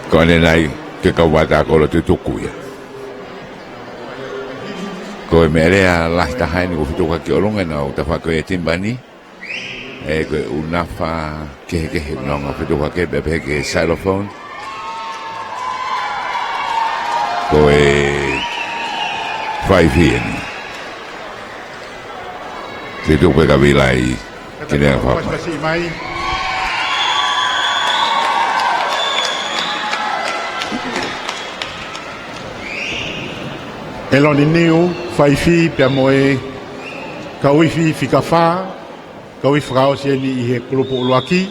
Ko ʻanenai ke kau vātākoula tutuku ia. Ko e meʻa lea lahi taha eni ʻoku fetukuhake ʻi ʻolunga ʻenau tafaʻaki ko e timbani. ʻE ko e ʻunafa kehekehe ʻoku nau fetukuhake pea pehē ki he xylophone. Ko e faifi eni. Te tuku pē ka vila ai ke ne fapa. Pasipasi mai. ʻEloni Niu, faifi pea mo e kau ifi fika fā, kau ifi fakaʻosi eni ʻi he kulupu ʻuluaki.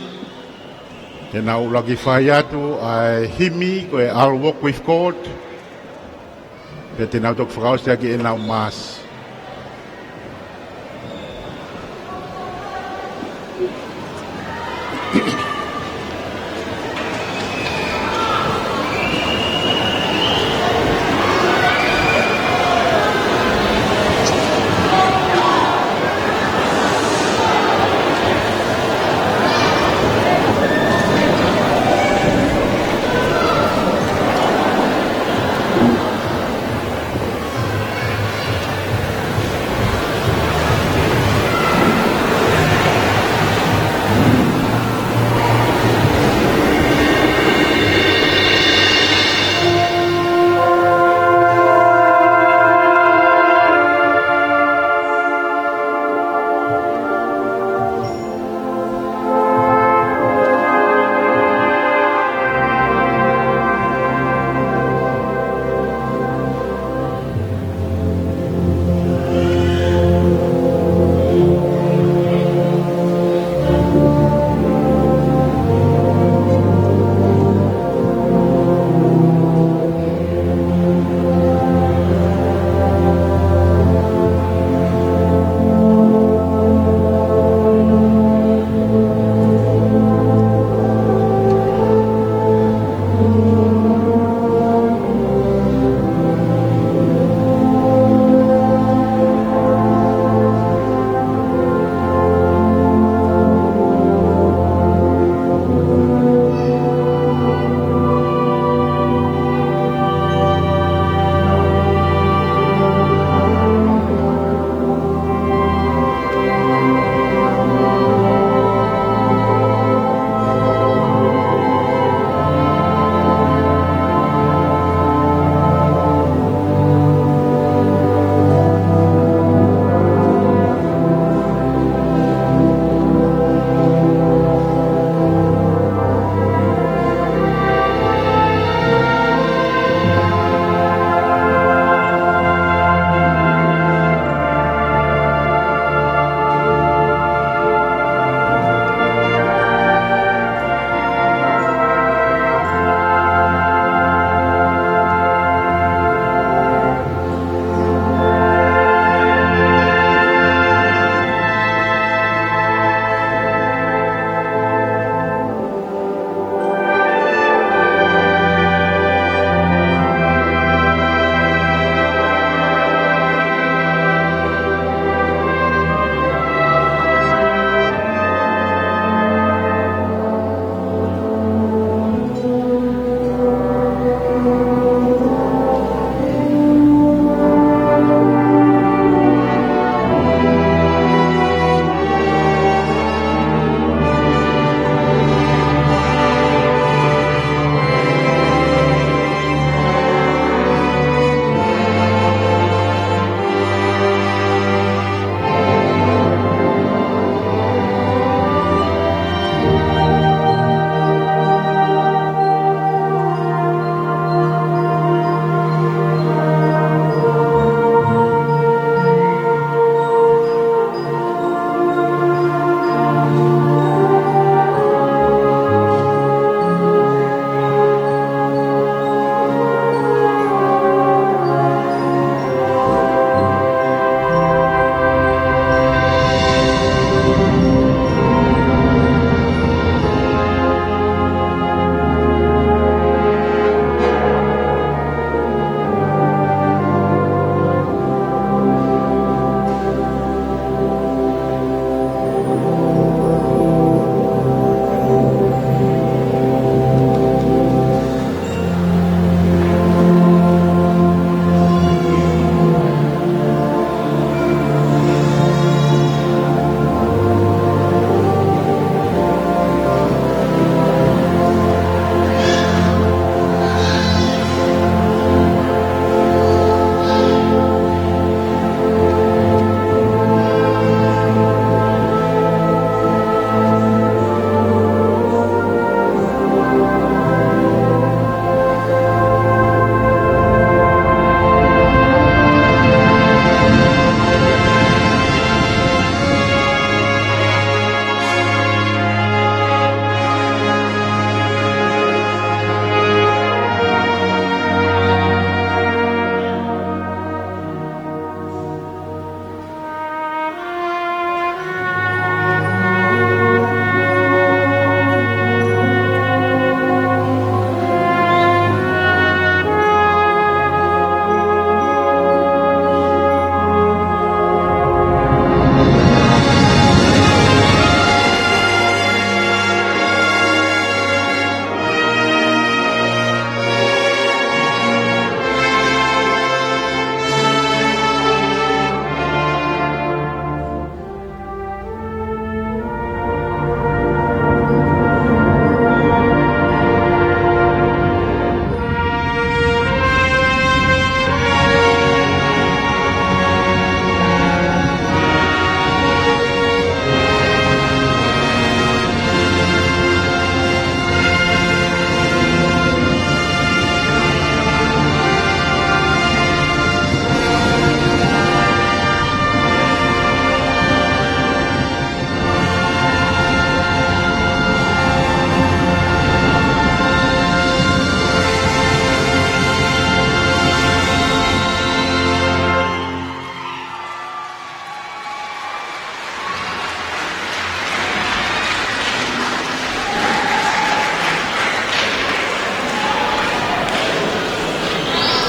Te nau ʻuluaki fai atu ʻa e himi ko e I'll Walk with God. Pea te nau toki fakaʻosi ʻaki ʻenau maasi.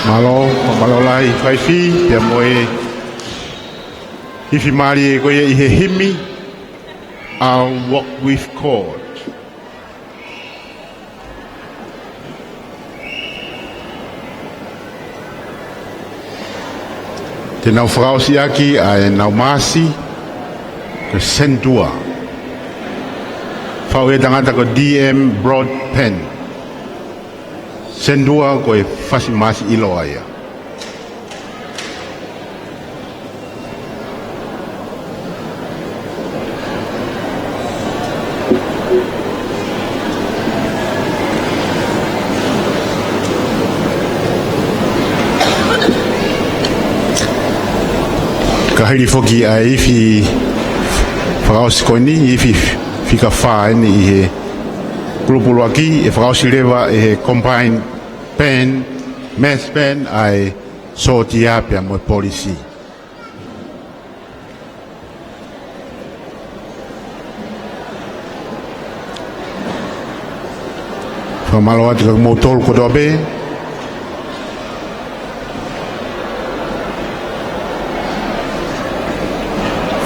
Mālō, mālō lahi, faifi, pea mo e ifi mālie ko ia ʻi he himi, I'll Walk with God. Te nau fakaʻosi ʻaki ʻa ʻenau masi, ko e Sentua. Faʻu ʻe he tangata ko D M Broadbent. Sentua ko e fasi masi ʻiloa ia. Ka hili foki ʻa e ifi fakaʻosi ko eni, ifi fika fā eni ʻi he kulupu ʻuluaki, ʻe fakaʻosi leva ʻe he combined band, mass band ʻa e sōtia pea mo e polisi. Fakamālō atu kia moutolu kotoa pē.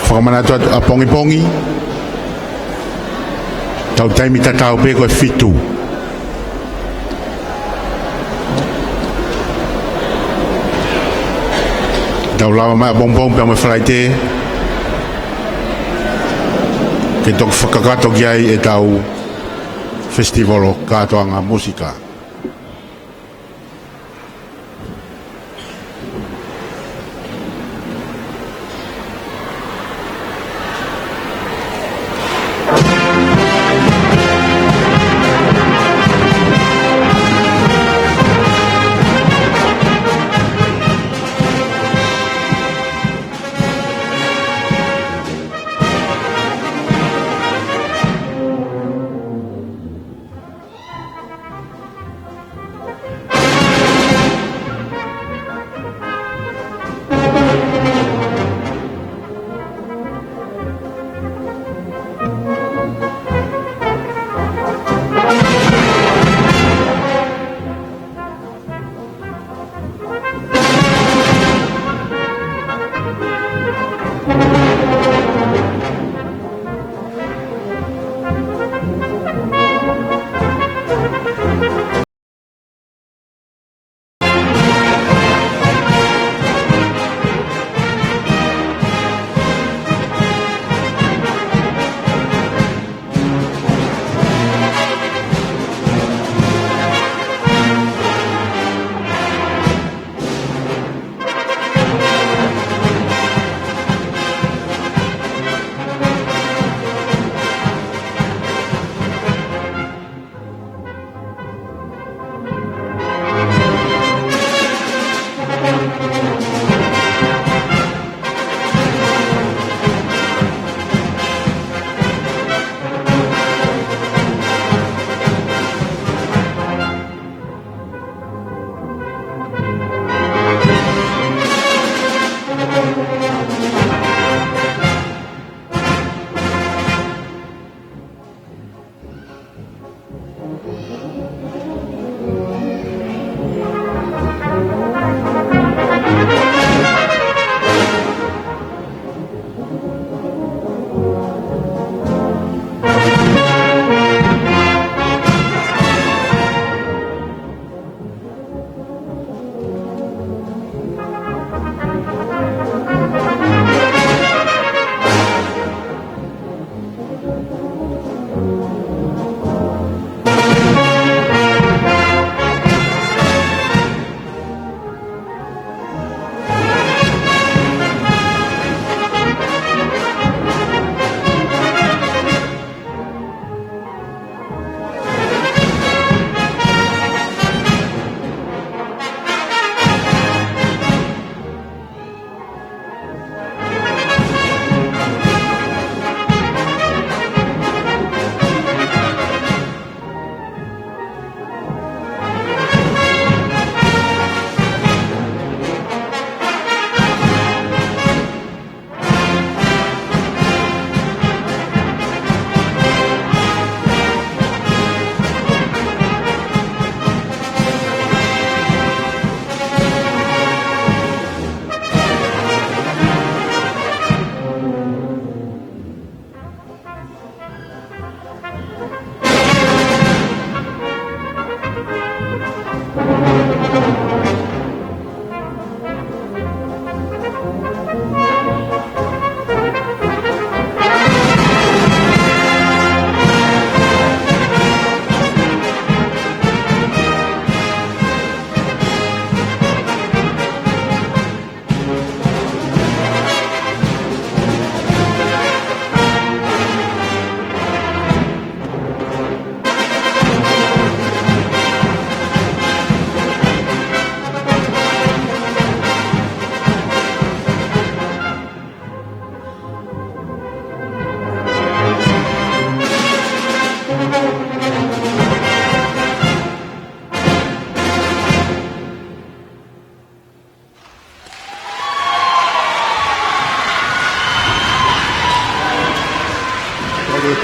Fakamanatu atu ʻapongipongi. Tau taimi tatau pē ko e fitu. Tau lava mai ʻapongipongi pea mo e Falaite ke toki fakakakato ki ai ʻetau festival ʻo e kātoanga mūsika.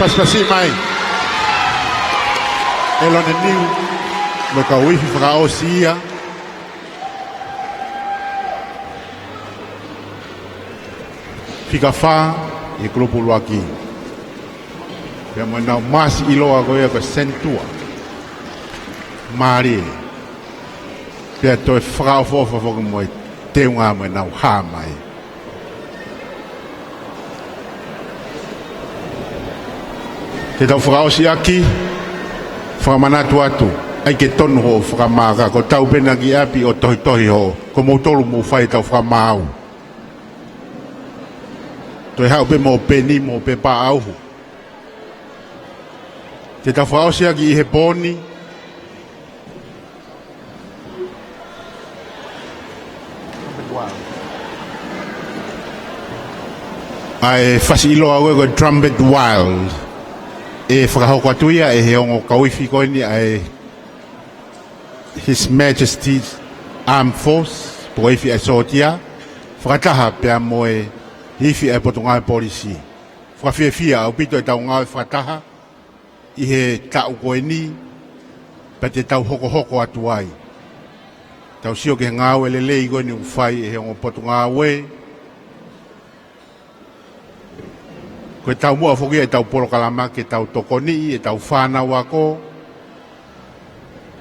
Pasipasi mai ʻElone Niu mo e kau ifi fakaʻosi ia. Fika fā ʻi he kulupu ʻuluaki. Pea mo ʻenau māsi ʻiloa ko ia ko e Sentua Mālie. Pea toe fakaʻofoʻofa foki mo e teunga mo ʻenau hā mai. Te tau fakaʻosi ʻaki, fakamanatu atu, ʻai ke tonu hoʻo fakamā ka ko tau pē naʻa ki ʻapi ʻo tohitohi hoʻo, ko moutolu mou fai ʻetau fakamaau. Toe haʻu pē mo e peni mo e pepa ʻauhu. Te tau fakaʻosi ʻaki ʻi he pō ni, ʻa e fasi ʻiloa ko e Trumpet Wild. ʻE fakahoko atu ia ʻe he ongo kau ifi ko eni ʻa e His Majesty's Armed Force, pe ko e ifi ʻa e sōtia, fakataha pea mo e ifi ʻa e Potungāue Polisi. Fakafiefia ʻaupito ʻetau ngāue fakataha ʻi he taʻu ko eni, pea te tau hokohoko atu ai. Tau sio ki he ngāue lelei ko eni ʻoku fai ʻe he ongo potungāue. Ko e taumuʻa foki ʻetau polokalama ke tau tokoniʻi ʻetau fānau ako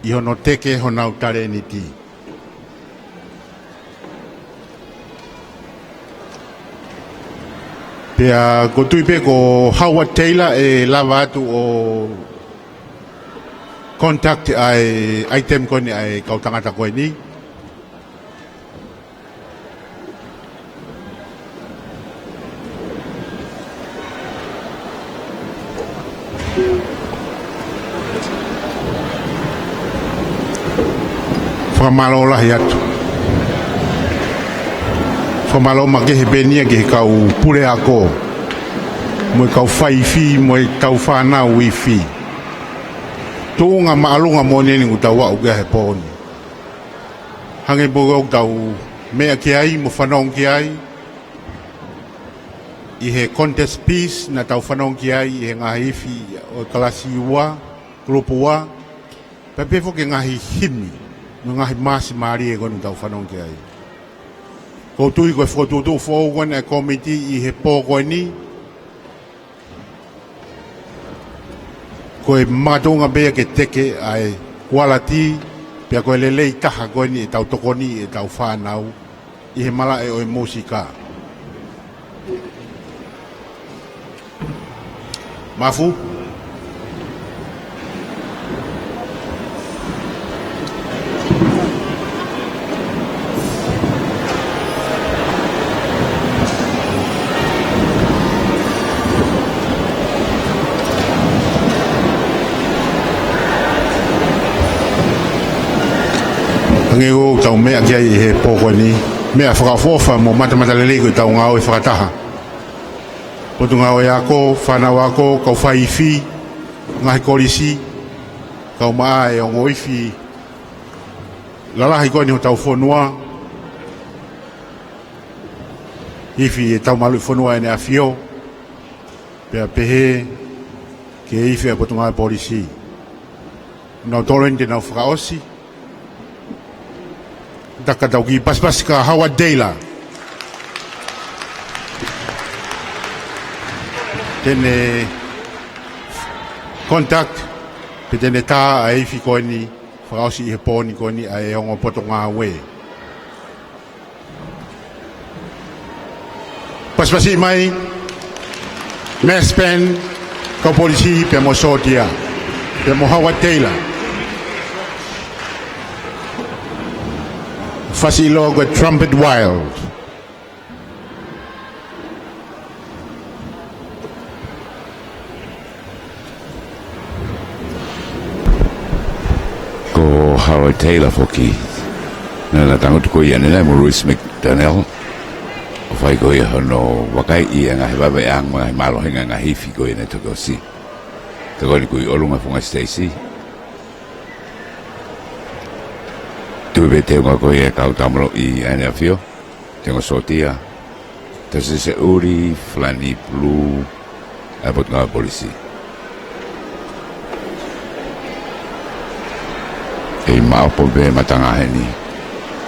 ʻi hono teke honau talēniti. Pea ʻoku ou tui pē ko Howard Taylor ʻe lava atu ʻo conduct ʻa e item ko eni ʻa e kau tangata ko eni. Fakamālō lahi atu. Fakamālō makehe pē eni ia ki he kau puleako mo e kau faifi mo ʻetau fānau ifi. Tuʻunga māʻolunga moʻoni eni ʻoku tau aʻu ki ai he pō ni. Hangē pē ko ʻetau meʻa ki ai mo fanongo ki ai ʻi he contest piece naʻa tau fanongo ki ai ʻi he ngaahi ifi ʻo e kalasi ua, kulupu ua, pea pehē foki ki he ngaahi himi mo e ngaahi māsi mālie ko eni ʻoku tau fanongo ki ai. ʻOku ou tui ko e fokotuʻutuʻu foʻou ko eni ʻa e kōmiti ʻi he pō ko eni, ko e makatuʻunga pē ia ke teke ʻa e kualiti, pea ko e lelei taha ko eni ʻetau tokoniʻi ʻetau fānau ʻi he malaʻe ʻo e mūsika. Mafu. Hangē ʻoku tau meʻa ki ai he pō ko eni, meʻa fakaʻofoʻofa mo matamatalelei ko ʻetau ngāue fakataha. Potungāue ako, fānau ako, kau faifi, ngaahi kolisi, kau maʻa e ongo ifi lalahi ko eni hotau fonua, ifi ʻetau maluʻi fonua ʻEne ʻAfio, pea pehē ki he ifi ʻa e Potungāue Polisi. Nautolu eni te nau fakaʻosi. Taka tau kiʻi pasipasi kia Howard Taylor. Te ne conduct, pe te ne tā ʻa e ifi ko eni, fakaʻosi ʻi he pō ni ko eni ʻa e ongo potungāue. Pasipasi mai, mass band, kau polisi, pea mo sōtia, pea mo Howard Taylor. Fasi ʻiloa ko e Trumpet Wild. Ko Howard Taylor foki, naʻa na tangutu ko ia ʻanenai mo Louis McDonnell, ʻo fai ko ia hono vakaiʻi e ngaahi vaveʻanga mo e ngaahi mālohinga e ngaahi ifi ko ia naʻe toki ʻosi. Ka ko eni ʻoku ʻi ʻolunga e funga siteisi. Tui pē teunga ko ia e kau taumaluʻi ʻa ʻEne ʻAfio, teunga sōtia, Tausi Seʻuli, Falani Pulu, ʻa e Potungāue Polisi. ʻI maʻopo pē matanga heni.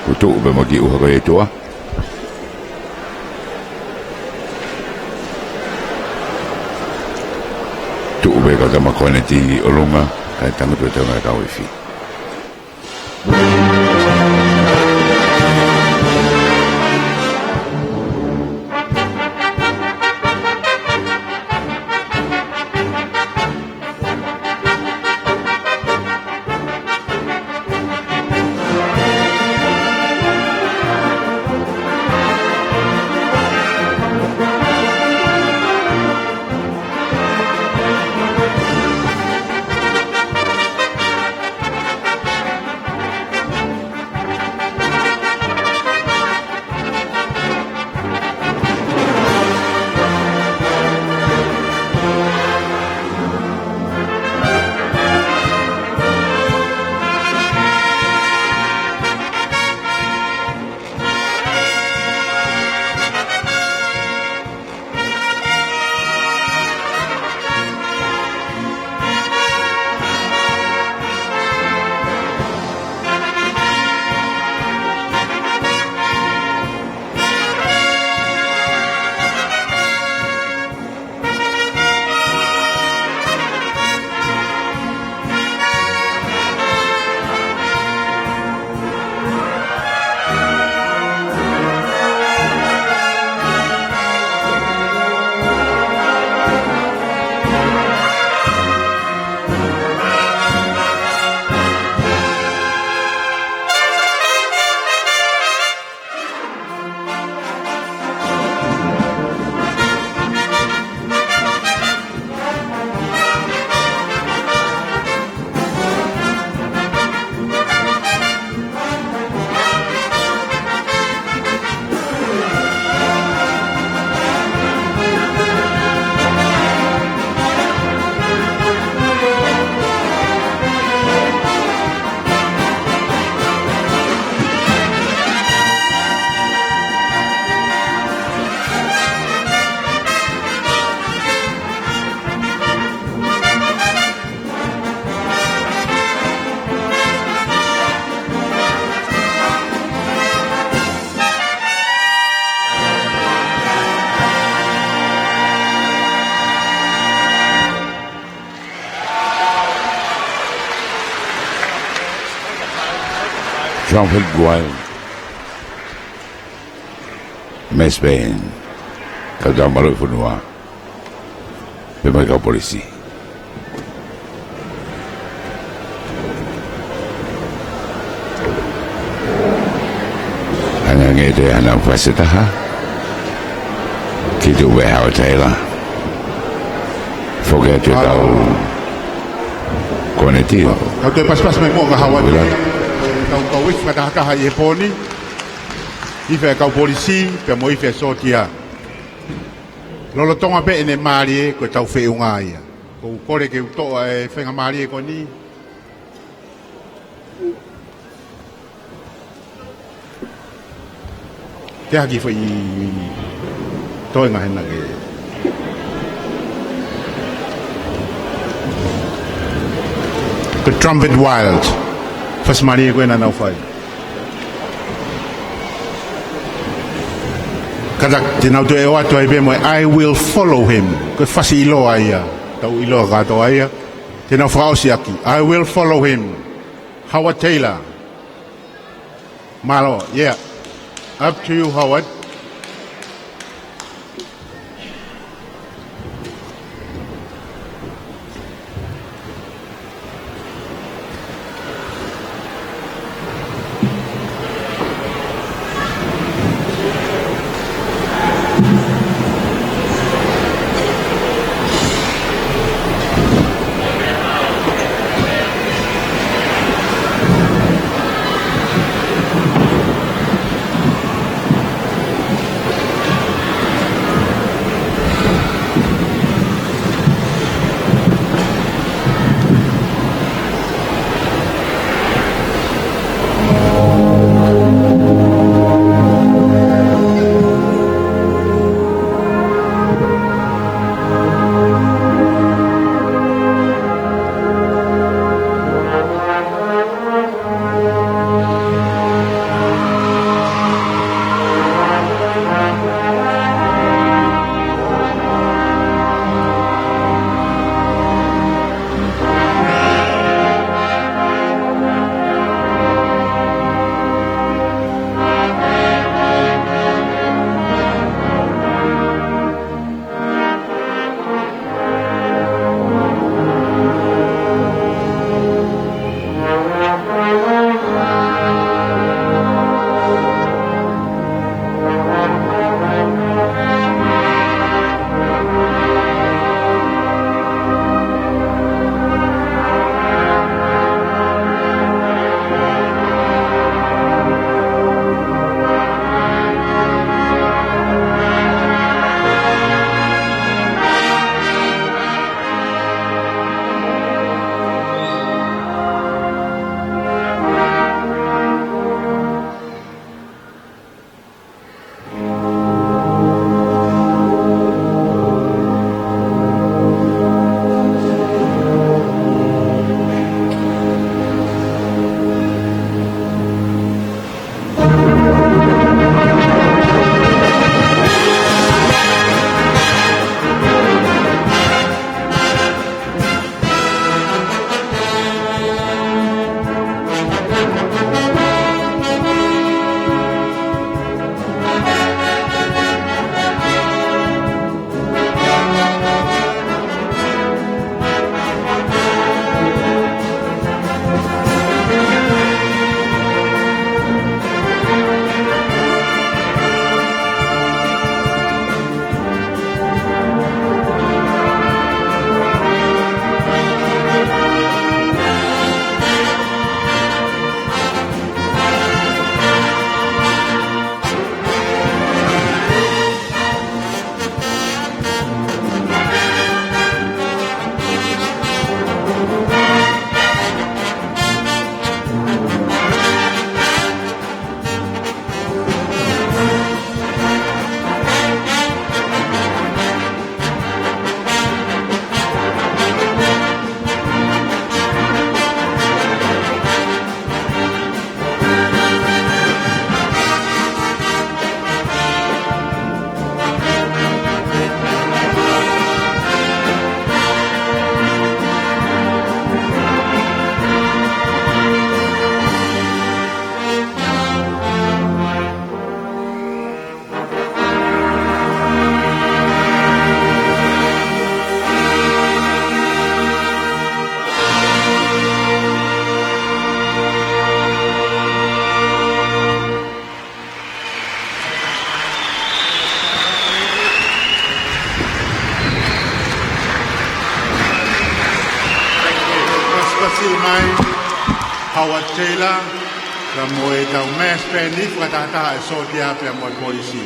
Kuo tuʻu pē mo e kiʻi ʻuha ko ia ʻi tuʻa. Tuʻu pē kau tama Kōneti ʻi ʻolunga, kae tangutu e taunga e kau ifi. Trumpet Wild. Mace Band. Kau tau malu fonua. Pea mo e kau polisi. Hangē ʻe toe hanga ʻo fasi taha. Kiʻi tuʻu pē Howard Taylor. Foki atu e kau Kōneti. Kau toe pasipasi mai muʻa kia Howard. Kau, kau ifi fakatahataha ʻi he pō ni. Ifi e kau polisi, pea mo ifi e sōtia. Lolotonga pē ʻene mālie ko e tau feʻunga ia. ʻOku ou kole ke u toʻo e faingamālie ko eni. Ke haki foʻi toenga hena ke. The Trumpet Wild. Fasi mālie ko ena naʻa nau fai. Kātaki, te nau toe ʻoatu ai pē mo e I will follow him. Ko e fasi ʻiloa ia. Tau ʻiloa kātoa ia. Te nau fakaʻosi ʻaki. I will follow him. Howard Taylor. Mālō, yeah. Up to you, Howard. Pasipasi mai, Howard Taylor, pea mo ʻetau mass band ni fakatahataha ʻa e sōtia pea mo e polisi.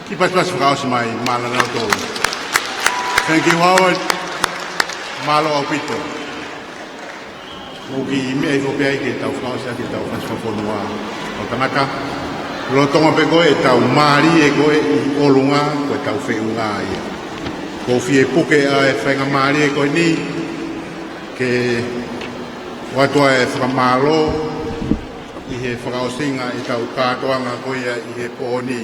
Kiʻi pasipasi fakaʻosi mai, mālō nautolu. Thank you, Howard. Mālō ʻaupito. Mou kiʻi meʻa hifo pē ai ke tau fakaʻosi ʻaki ʻetau fasi fakafonua ʻo tangata. Lolotonga pē ko ē ʻetau mālie ko ē ʻi ʻolunga, ko ʻetau feʻunga ia. ʻOku ou fie puke ʻa e faingamālie ko eni ke ʻoatu ʻa e fakamālō ʻi he fakaʻosinga ʻetau kātoanga ko ia ʻi he pō ni.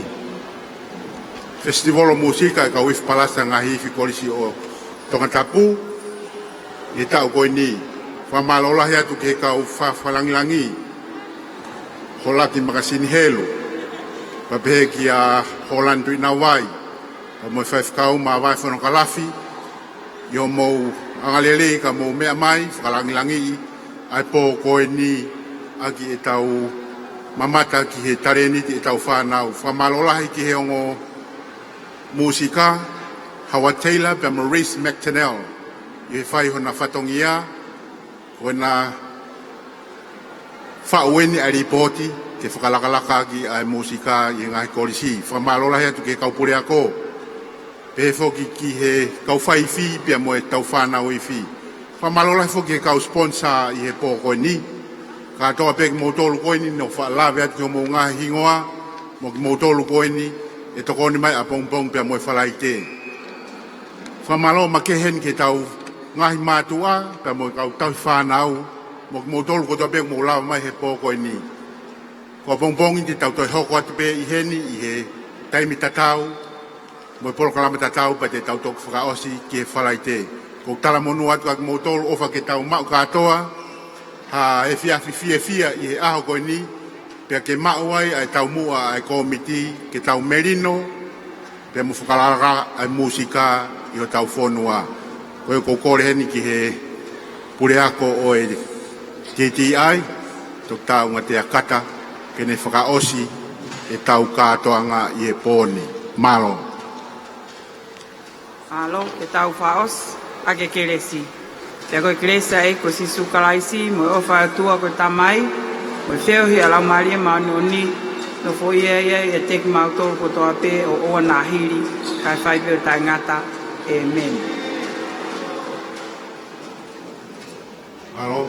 Festival Musika ʻa e kau ifi palasa ngaahi ifi kolisi ʻo Tongatapu ʻi he taʻu ko eni. Fakamālō lahi atu ki he kau fakalangilangi, Holaki Makasini Helu, pea pehē kia Holani Tuʻinauvai, pea mo e faifekau Mavae Fonokalafi, ʻi hoʻomou angalelei ka mou meʻa mai, fakalangilangiʻi ʻa e pō ko eni ʻaki ʻetau mamata ki he talēniti ʻetau fānau. Fakamālō lahi ki he ongo mūsika, Howard Taylor pea mo Reese McTurnell, ʻi he fai hona fatongia, ko ʻena faʻu eni ʻa e lipooti ke fakalakalaka ʻaki ʻa e mūsika ʻi he ngaahi kolisi. Fakamālō lahi atu ki he kau puleako, pehē foki ki he kau faifi pea mo ʻetau fānau ifi. Fakamālō lahi foki ki he kau sponsor ʻi he pō ko eni. Kātoa pē kimoutolu ko eni naʻe faʻa lave atu ki hoʻomou ngaahi hingoa, mo kimoutolu ko eni ʻe tokoni mai ʻapongipongi pea mo e Falaite. Fakamālō makehe heni ki heʻetau ngaahi mātuʻa, pea mo e kau tauhi fānau, mo kimoutolu kotoa pē ʻoku mou lava mai he pō ko eni. Ko ʻapongipongi te tau toe hoko atu pē ʻi heni ʻi he taimi tatau, mo e polokalama tatau pea te tau toki fakaʻosi ki he Falaite. ʻOku ou talamonū atu kia kimoutolu, ʻofa ke tau maʻu kātoa ha efiafi fiefia ʻi he ʻaho ko eni, pea ke maʻu ai ʻa e taumuʻa ʻa e kōmiti ke tau melino, pea mo fakalakalaka ʻa e mūsika ʻi hotau fonua. Ko ia ʻoku ou kole heni ki he puleako ʻo e T T I, Toketā Ungatea Kata, ke ne fakaʻosi ʻetau kātoanga ʻi he pō ni. Mālō. Mālō, ke tau fakaʻosi ʻaki e kelesi. Pea ko e kelesi ʻa e ʻEiki ko Sīsū Kalaisi, mo e ʻofa ʻa e ʻOtua ko e Tamai, mo e feohi ʻa e Laumālie Māʻoniʻoni, nofoʻia ia ʻiate kimautolu kotoa pē ʻo ʻoua naʻa hili, kae fai pē ʻo taʻengata. ʻĒmeni. Mālō.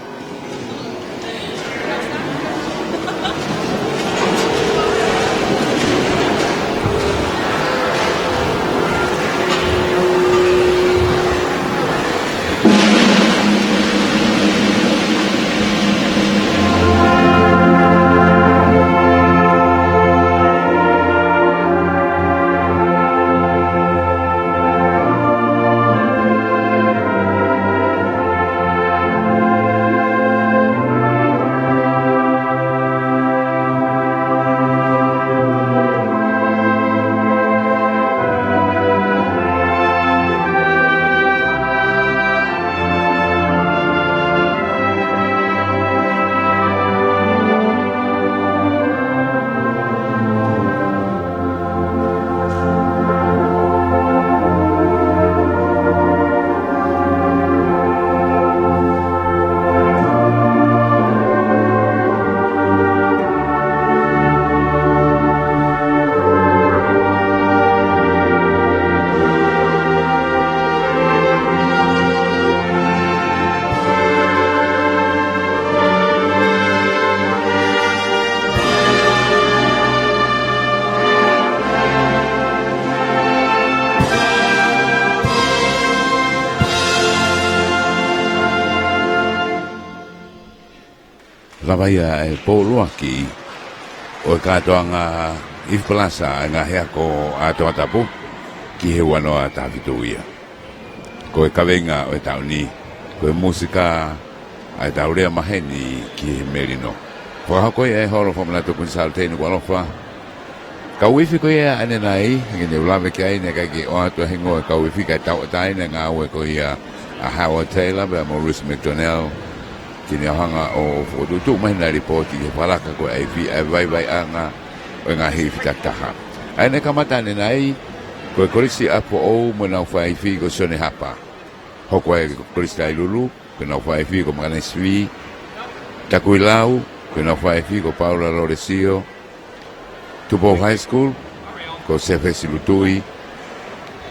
Lava ia e pō ʻuluaki ʻo e kātoanga ifi palasa ʻa e ngaahi ako ʻa Tongatapu ki he ua noa taha fitu ia. Ko e kaveinga ʻo e taʻu ni, ko e mūsika ʻa e tau lea maheni ki he melino. Fakahoko ia ʻe he holo fakamanatu Kuini Sālote Nukuʻalofa. Kau ifi ko ia ʻanenai, hangē ne u lave ki ai, naʻe ʻikai ke ʻoatu ʻa e hingoa ʻo e kau ifi kae tauʻatāina e ngāue ko ia ʻa Howard Taylor pea mo Reese McTurnell, ke ne hanga ʻo fokotuʻutuʻu mai ʻena lipooti ki he fakalaka ko ē ʻa e ifi, ʻa e vaivaiʻanga ʻo e ngaahi ifi takitaha. ʻA ia naʻe kamata ʻanenai, ko e kolisi ʻa Foʻou mo ʻenau faifi ko Sione Hapa. Hoko ai ko e Kolisi Tailulu, Ko ʻenau faifi ko Makanesi Vī. Takuilau, ko ʻenau faifi ko Paula Lolesio. Tupou High School, ko Sefesi Lutui.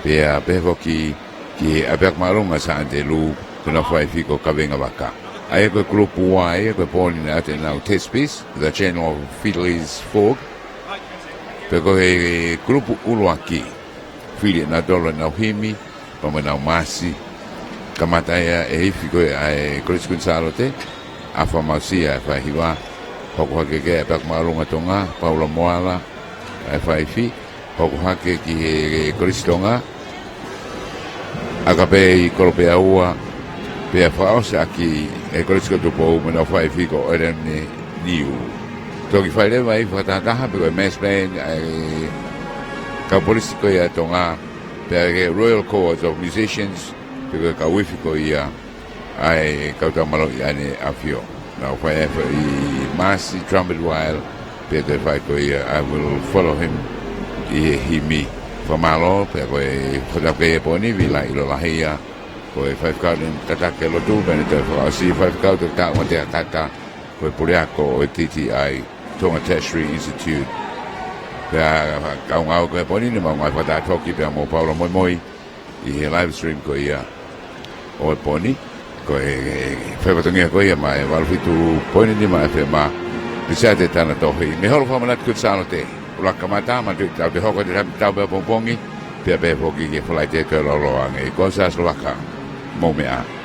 Pea pehē foki ki ʻApiako Māʻolunga Saʻani Telū, ko ʻenau faifi ko Kaveinga Vaka. ʻA ia ko e kulupu ua ia ko e pō ni naʻe ʻoatu ʻenau test piece, The Channel of Fiddley's Folk. Pea ko e kulupu ʻuluaki, fili ʻe nautolu ʻenau himi, pea mo ʻenau maasi. Kamata ia ʻe he ifi ko ia ʻa e Kolisi Kuini Sālote, ʻAfa Mausia ʻa e faihiva, hoko hake ki he ʻApiako Māʻolunga Tonga, Paula Moala ʻa e faifi, hoko hake ki he Kolisi Tonga, ʻAkapei Kolopeaua, pea fakaʻosi ʻaki ʻe he Kolisi ko Tupou mo ʻenau faifi ko ʻEleni Niu. Toki fai leva ʻa e fakatahataha pē ko e mass band ʻa e kau polisi ko ia ʻa Tonga, pea ki he Royal Corps of Musicians, pea ko e kau ifi ko ia ʻa e kau tau mālō ʻi ʻAne ʻAfio. Nau fai e foʻi maasi, trumpet wild, pea toe fai ko ia I Will Follow Him ʻi he himi. Fakamālō, pea ko e fakatapu ki he pō ni, Vila ʻIlolahia, ko e faifekau naʻe tataki e lotu, pea ne toe fakaʻosi faifekau Toketā ʻUmatea Kata, ko e puleako ʻo e T T I, Tonga Tertiary Institute. Pea kaungā ko e pō ni, ne mau ngaahi fakataha foki pea mo Paula Moimoi ʻi he live stream ko ia ʻo e pō ni, ko e, e, fai fatongia ko ia maʻa e valu fitu poini nima FM, Pisiate Tana Tohi. Mei he Holo Fakamanatu Kuini Sālote, ʻuluaki kamata, manatuʻi tau te hoko atu he tau pē ʻapongipongi, pea pehē foki ki he Falaite Tuʻa Loloa ange. Ko Sāslovaka, mou meʻa.